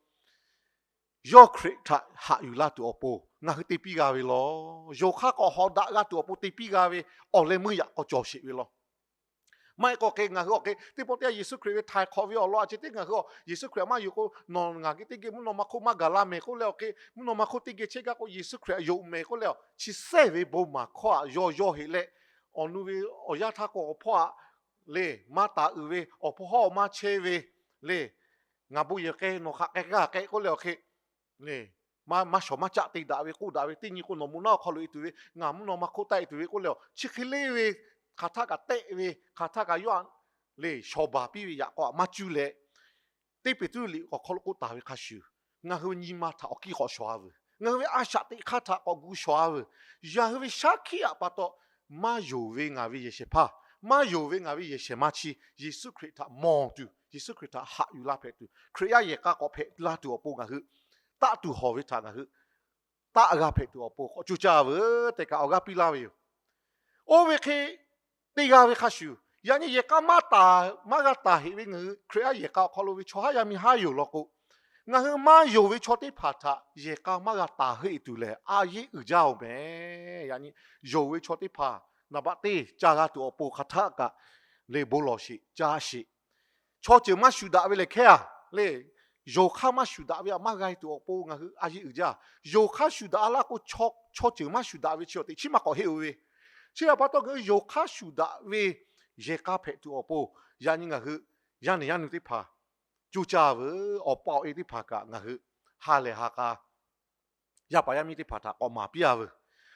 yawˇ Hkriꞈ htaꞈ haꞈ yuˬ la tuˬ awˬ pon ngaˬ hui te piˇ g'a ve law. Yonˍ hk'aˇ k'awꞈ hawˍ daꞈ g'a tuˬ awˬ pon te piˇ g'a ve awˬ leh meuˇ yaꞈ k'aw cawˬ sheˍ ve law. Maˇ heˆ k'o hk'e ngaˬ hui awˬ hk'e teˇ pawˆ teˇ yanˇ Yeˍsuˆ Hkriꞈ ve htaiˍ hk'awꞈ ve awˬ lawn a ceh tiˉ ngaˬ hui a, Yeˍsuˆ Hkriꞈ maˇ yonˍ k'o, nawˬ ngaˬ geh teˇ geh mvuhˇ naw ma hk'oˆ maˇ gaˬ la mehˍ k'oˆ leh awˬ hk'e, mvuhˇ naw ma hk'oˆ teˇ geh chehˇ gaˇ k'o Yeˍsuˆ Hkriꞈ yonˍ mehˍ k'oˆ leh, chi sehˇ ve bon maˍ hkawˇ aꞈ yawˇ yawˇ heˆ leh, awˬ nu ve awˬ yaˇ htaˇ k'o awˬ hpawˇ aꞈ le, maˇ taˍ uiˍ ve, awˬ hpawˇ hawˉ maˇ chehˇ ve le, ngaˬ bon yehˬ k'ai nawˬ hk'aˬ k'ai g'aˇ k'ai k'oˆ leh awˬ hk'e le, maˇ shawˍ maˇ caˆ te daꞈ ve k'oˆ daꞈ ve, teˇ nyi k'o nawˬ mvuhˇ naw awˬ hk'aw lo e tuˬ ve, ngaˬ mvuhˇ naw ma hk'oˆ taˆ e tuˬ ve k'oˆ leh, chi hk'e le ve, hk'aˬ htaˆ kaꞈ tehˆ ve, hk'aˬ htaˆ kaꞈ yawˇ aꞈ le shawˍ baˬ piˇ ve yaꞈ k'aw aꞈ maˇ cuˇ leh, Teˇ Peˍtruˆ liꞈ awˬ hk'aw lo k'oˆ taˍ ve hk'a shuˍ, ngaˬ hui ve nyi ma htaꞈ awˬ kiˇ k'awꞈ shawˍ-a veuˬ. Ngaˬ hui ve a shaꞈ teꞈ hk'aˇ htaꞈ k'awꞈ gu shawˍ-a veuˬ. Ngaˬ hui ve shaˉ hkiˆ aꞈ pa taw, maˇ yonˍ ve ngaˬ ve yehˬ shehˍ hpaˇ, maˇ yonˍ ve ngaˬ ve yehˬ shehˍ ma chi Yeˍsuˆ Hkriꞈ htaꞈ mawˬ tuˬ, Yeˍsuˆ Hkriꞈ htaꞈ haꞈ yuˬ la hpehꞈ tuˬ, Hkriꞈ yaˇ yehˬ k'a k'awꞈ hpehꞈ la tuˬ awˬ pon ngaˬ hui taˆ tuˬ hawˬ ve htaꞈ ngaˬ hui taˆ g'a hpehꞈ tuˬ awˬ pon k'awꞈ coˇ caˇ veuˬ tehꞈ kaꞈ awˬ g'aˇ piˇ laˇ ve yoˬ. Oˇ ve hk'e te g'a ve hk'a shuˍ, yaꞈ nyi yehˬ k'a maˇ taˍ, maˇ g'a taˍ heˆ ve ngaˬ hui Hkriꞈ yaˇ yehˬ k'a awˬ hk'aw lo ve chaw haˉ yaˇ miˇ haˉ yoˬ law k'o, ngaˬ hui maˇ yonˍ ve chaw teˇ hpaˍ htaꞈ yehˬ k'a maˇ g'a taˍ heˆ tuˬ lehˬ, a yeˇ uiˍ jaˇ-oˬ mehˍ. Yaꞈ nyi yonˍ ve chaw teˇ hpaˍ naˍ baꞈ teˇ ca g'a tuˬ awˬ pon hk'aˬ htaˆ kaꞈ le bon lawˬ sheˍ, ca sheˍ. Chaw ceuˬ maˇ shuˍ daꞈ ve lehˬ hkehˇ-a le. Yonˍ hk'aˇ maˇ shuˍ daꞈ ve aꞈ maˇ g'a tuˬ awˬ pon ngaˬ hui a yeˇ uiˍ jaˇ. Yonˍ hk'aˇ shuˍ daꞈ-a laˇ k'o, chaw ceuˬ maˇ shuˍ daꞈ ve chi awˬ teꞈ chiˉ maˇ k'awꞈ heˆ-oˬ ve. Chi htaꞈ pa taw ngaˬ hui yonˍ hk'aˇ shuˍ daꞈ ve yehˬ k'a hpehꞈ tuˬ awˬ pon, yaꞈ nyi ngaˬ hui yaˇ nehˬ yaˇ nu teˇ hpaˍ coˇ caˇ veuˬ. Awˬ pa awˬ e teˇ hpaˍ kaꞈ ngaˬ hui ha lehˬ ha k'a yaˇ paˍ yaˇ miˇ teˇ hpaˍ htaꞈ k'awꞈ maˍ piˇ-a veuˬ.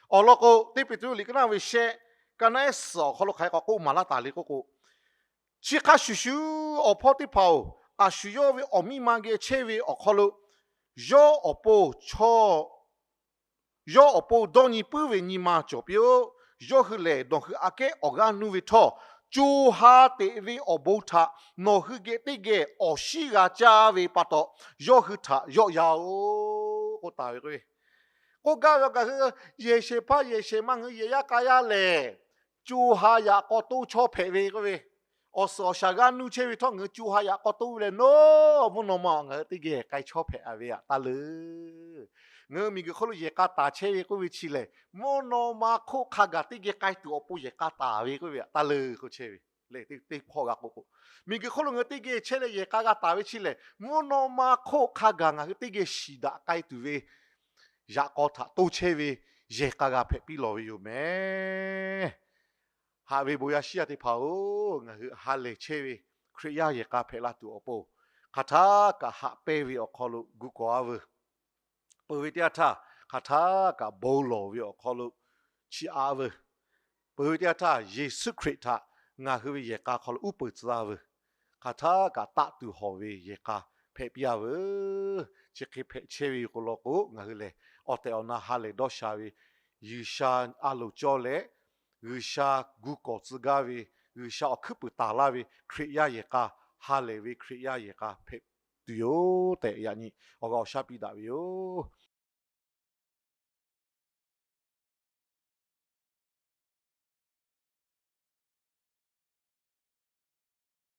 Awˬ lawn k'o, Teˇ Peˍtruˆ liꞈ ka naˆ ve shehˆ, ka naˆ ehˉ suhˍ awˬ hk'aw lo hk'aˬ hk'e k'awꞈ k'oˆ maˍ laˇ taˍ le k'oˆ k'o, chi hk'a shuˍ shuˍ awˬ hpawˇ teˇ hpaˍ-oˬ, a shu yawˇ ve awˬ miˇ ma geh chehˇ ve awˬ hk'aw lo, yawˇ awˬ pon chaw yawˇ awˬ pon dawˇ nyi puiˉ ve nyi ma cawˬ piˇ-oˆ. Yawˇ hui lehˬ, nawˬ hui aꞈ kehˉ awˬ g'aˇ nuˇ ve htawˇ, co ha teꞈ ve awˬ bon htaꞈ nawˬ hui geh teˇ geh awˬ shiˉ g'a caˇ ve pa taw, yawˇ hui htaꞈ yawˆ yan-oˬ k'oˆ taˍ ve k'o, k'oˆ gaˇ ve ngaˬ hui yehˬ shehˍ hpaˇ yehˬ shehˍ ma ngaˬ hui yehˬ yaˇ k'a yaˇ lehˬ, co ha yaꞈ k'aw toˇ chawˇ hpehꞈ ve k'oˆ ve, awˬ suhˍ awˬ shaˍ g'aˇ nuˇ chehˇ ve htawˇ ngaˬ hui co ha yaꞈ k'aw toˇ ve leh nawˉ mvuhˇ naw ma ngaˬ hui teˇ geh k'ai chawˇ hpehꞈ-a ve aꞈ taˇ leuˬ. Ngaˬ hui miˬguiˬ hk'oˆ lo yehˬ k'a taˍ chehˇ ve k'oˆ ve chi lehˬ, mvuhˇ naw ma hk'oˆ hk'a gaˬ teˇ geh k'ai tuˬ awˬ pon yehˬ k'a taˍ ve k'oˆ ve aꞈ taˇ leuˬ k'oˆ chehˇ ve le. Teˇ hpawˇ g'a k'oˆ k'o, miˬguiˬ hk'oˆ lo ngaˬ hui teˇ geh chehˇ leh yehˬ k'a g'a taˍ ve chi lehˬ, mvuhˇ naw ma hk'oˆ hk'a gaˬ ngaˬ hui teˇ geh shiˍ daꞈ k'ai tuˬ ve yaꞈ k'aw htaꞈ toˇ chehˇ ve yehˬ k'a g'a hpehꞈ piˇ lawˬ ve yoˬ mehˍ. Haꞈ ve bon yaˇ shiˉ yaˇ teˇ hpaˍ-oˬ, ngaˬ hui ha lehˬ chehˇ ve Hkriꞈ yaˇ yehˬ k'a hpehꞈ la tuˬ awˬ pon, hk'aˬ htaˇ kaꞈ haꞈ pehnˇ ve awˬ hk'aw lo gu kawˍ-a veuˬ. Peuˬ ve teˇ yanˇ htaˇ, hk'aˬ htaˇ kaꞈ bon lawˬ ve awˬ hk'aw lo chiˇ aꞈ veuˬ. Peuˬ ve teˇ yanˇ htaˇ, Yeˍsuˆ Hkriꞈ htaꞈ ngaˬ hui ve yehˬ k'a hk'aw lo uˉ peunˍ tcuh-a veuˬ. Hk'aˬ htaˇ kaꞈ taˆ tuˬ hawˬ ve yehˬ k'a hpehꞈ piˇ-a veuˬ. Chi hk'e hpehꞈ chehˇ ve yoˬ k'o law k'o, ngaˬ hui lehˬ awˬ tehˬ awˬ na ha lehˬ dawˇ sha ve G'uiˬsha a loˍ cawˇ leh, G'uiˬsha gu kawˍ tcuh gaˇ ve, G'uiˬsha awˬ hkuiˉ puiˍ taˍ laˇ ve Hkriꞈ yaˇ yehˬ k'a, ha lehˬ ve Hkriꞈ yaˇ yehˬ k'a hpehꞈ tuˬ yoˬ tehꞈ yaꞈ nyi awˬ g'a awˬ shaˉ piˇ daꞈ ve yoˬ.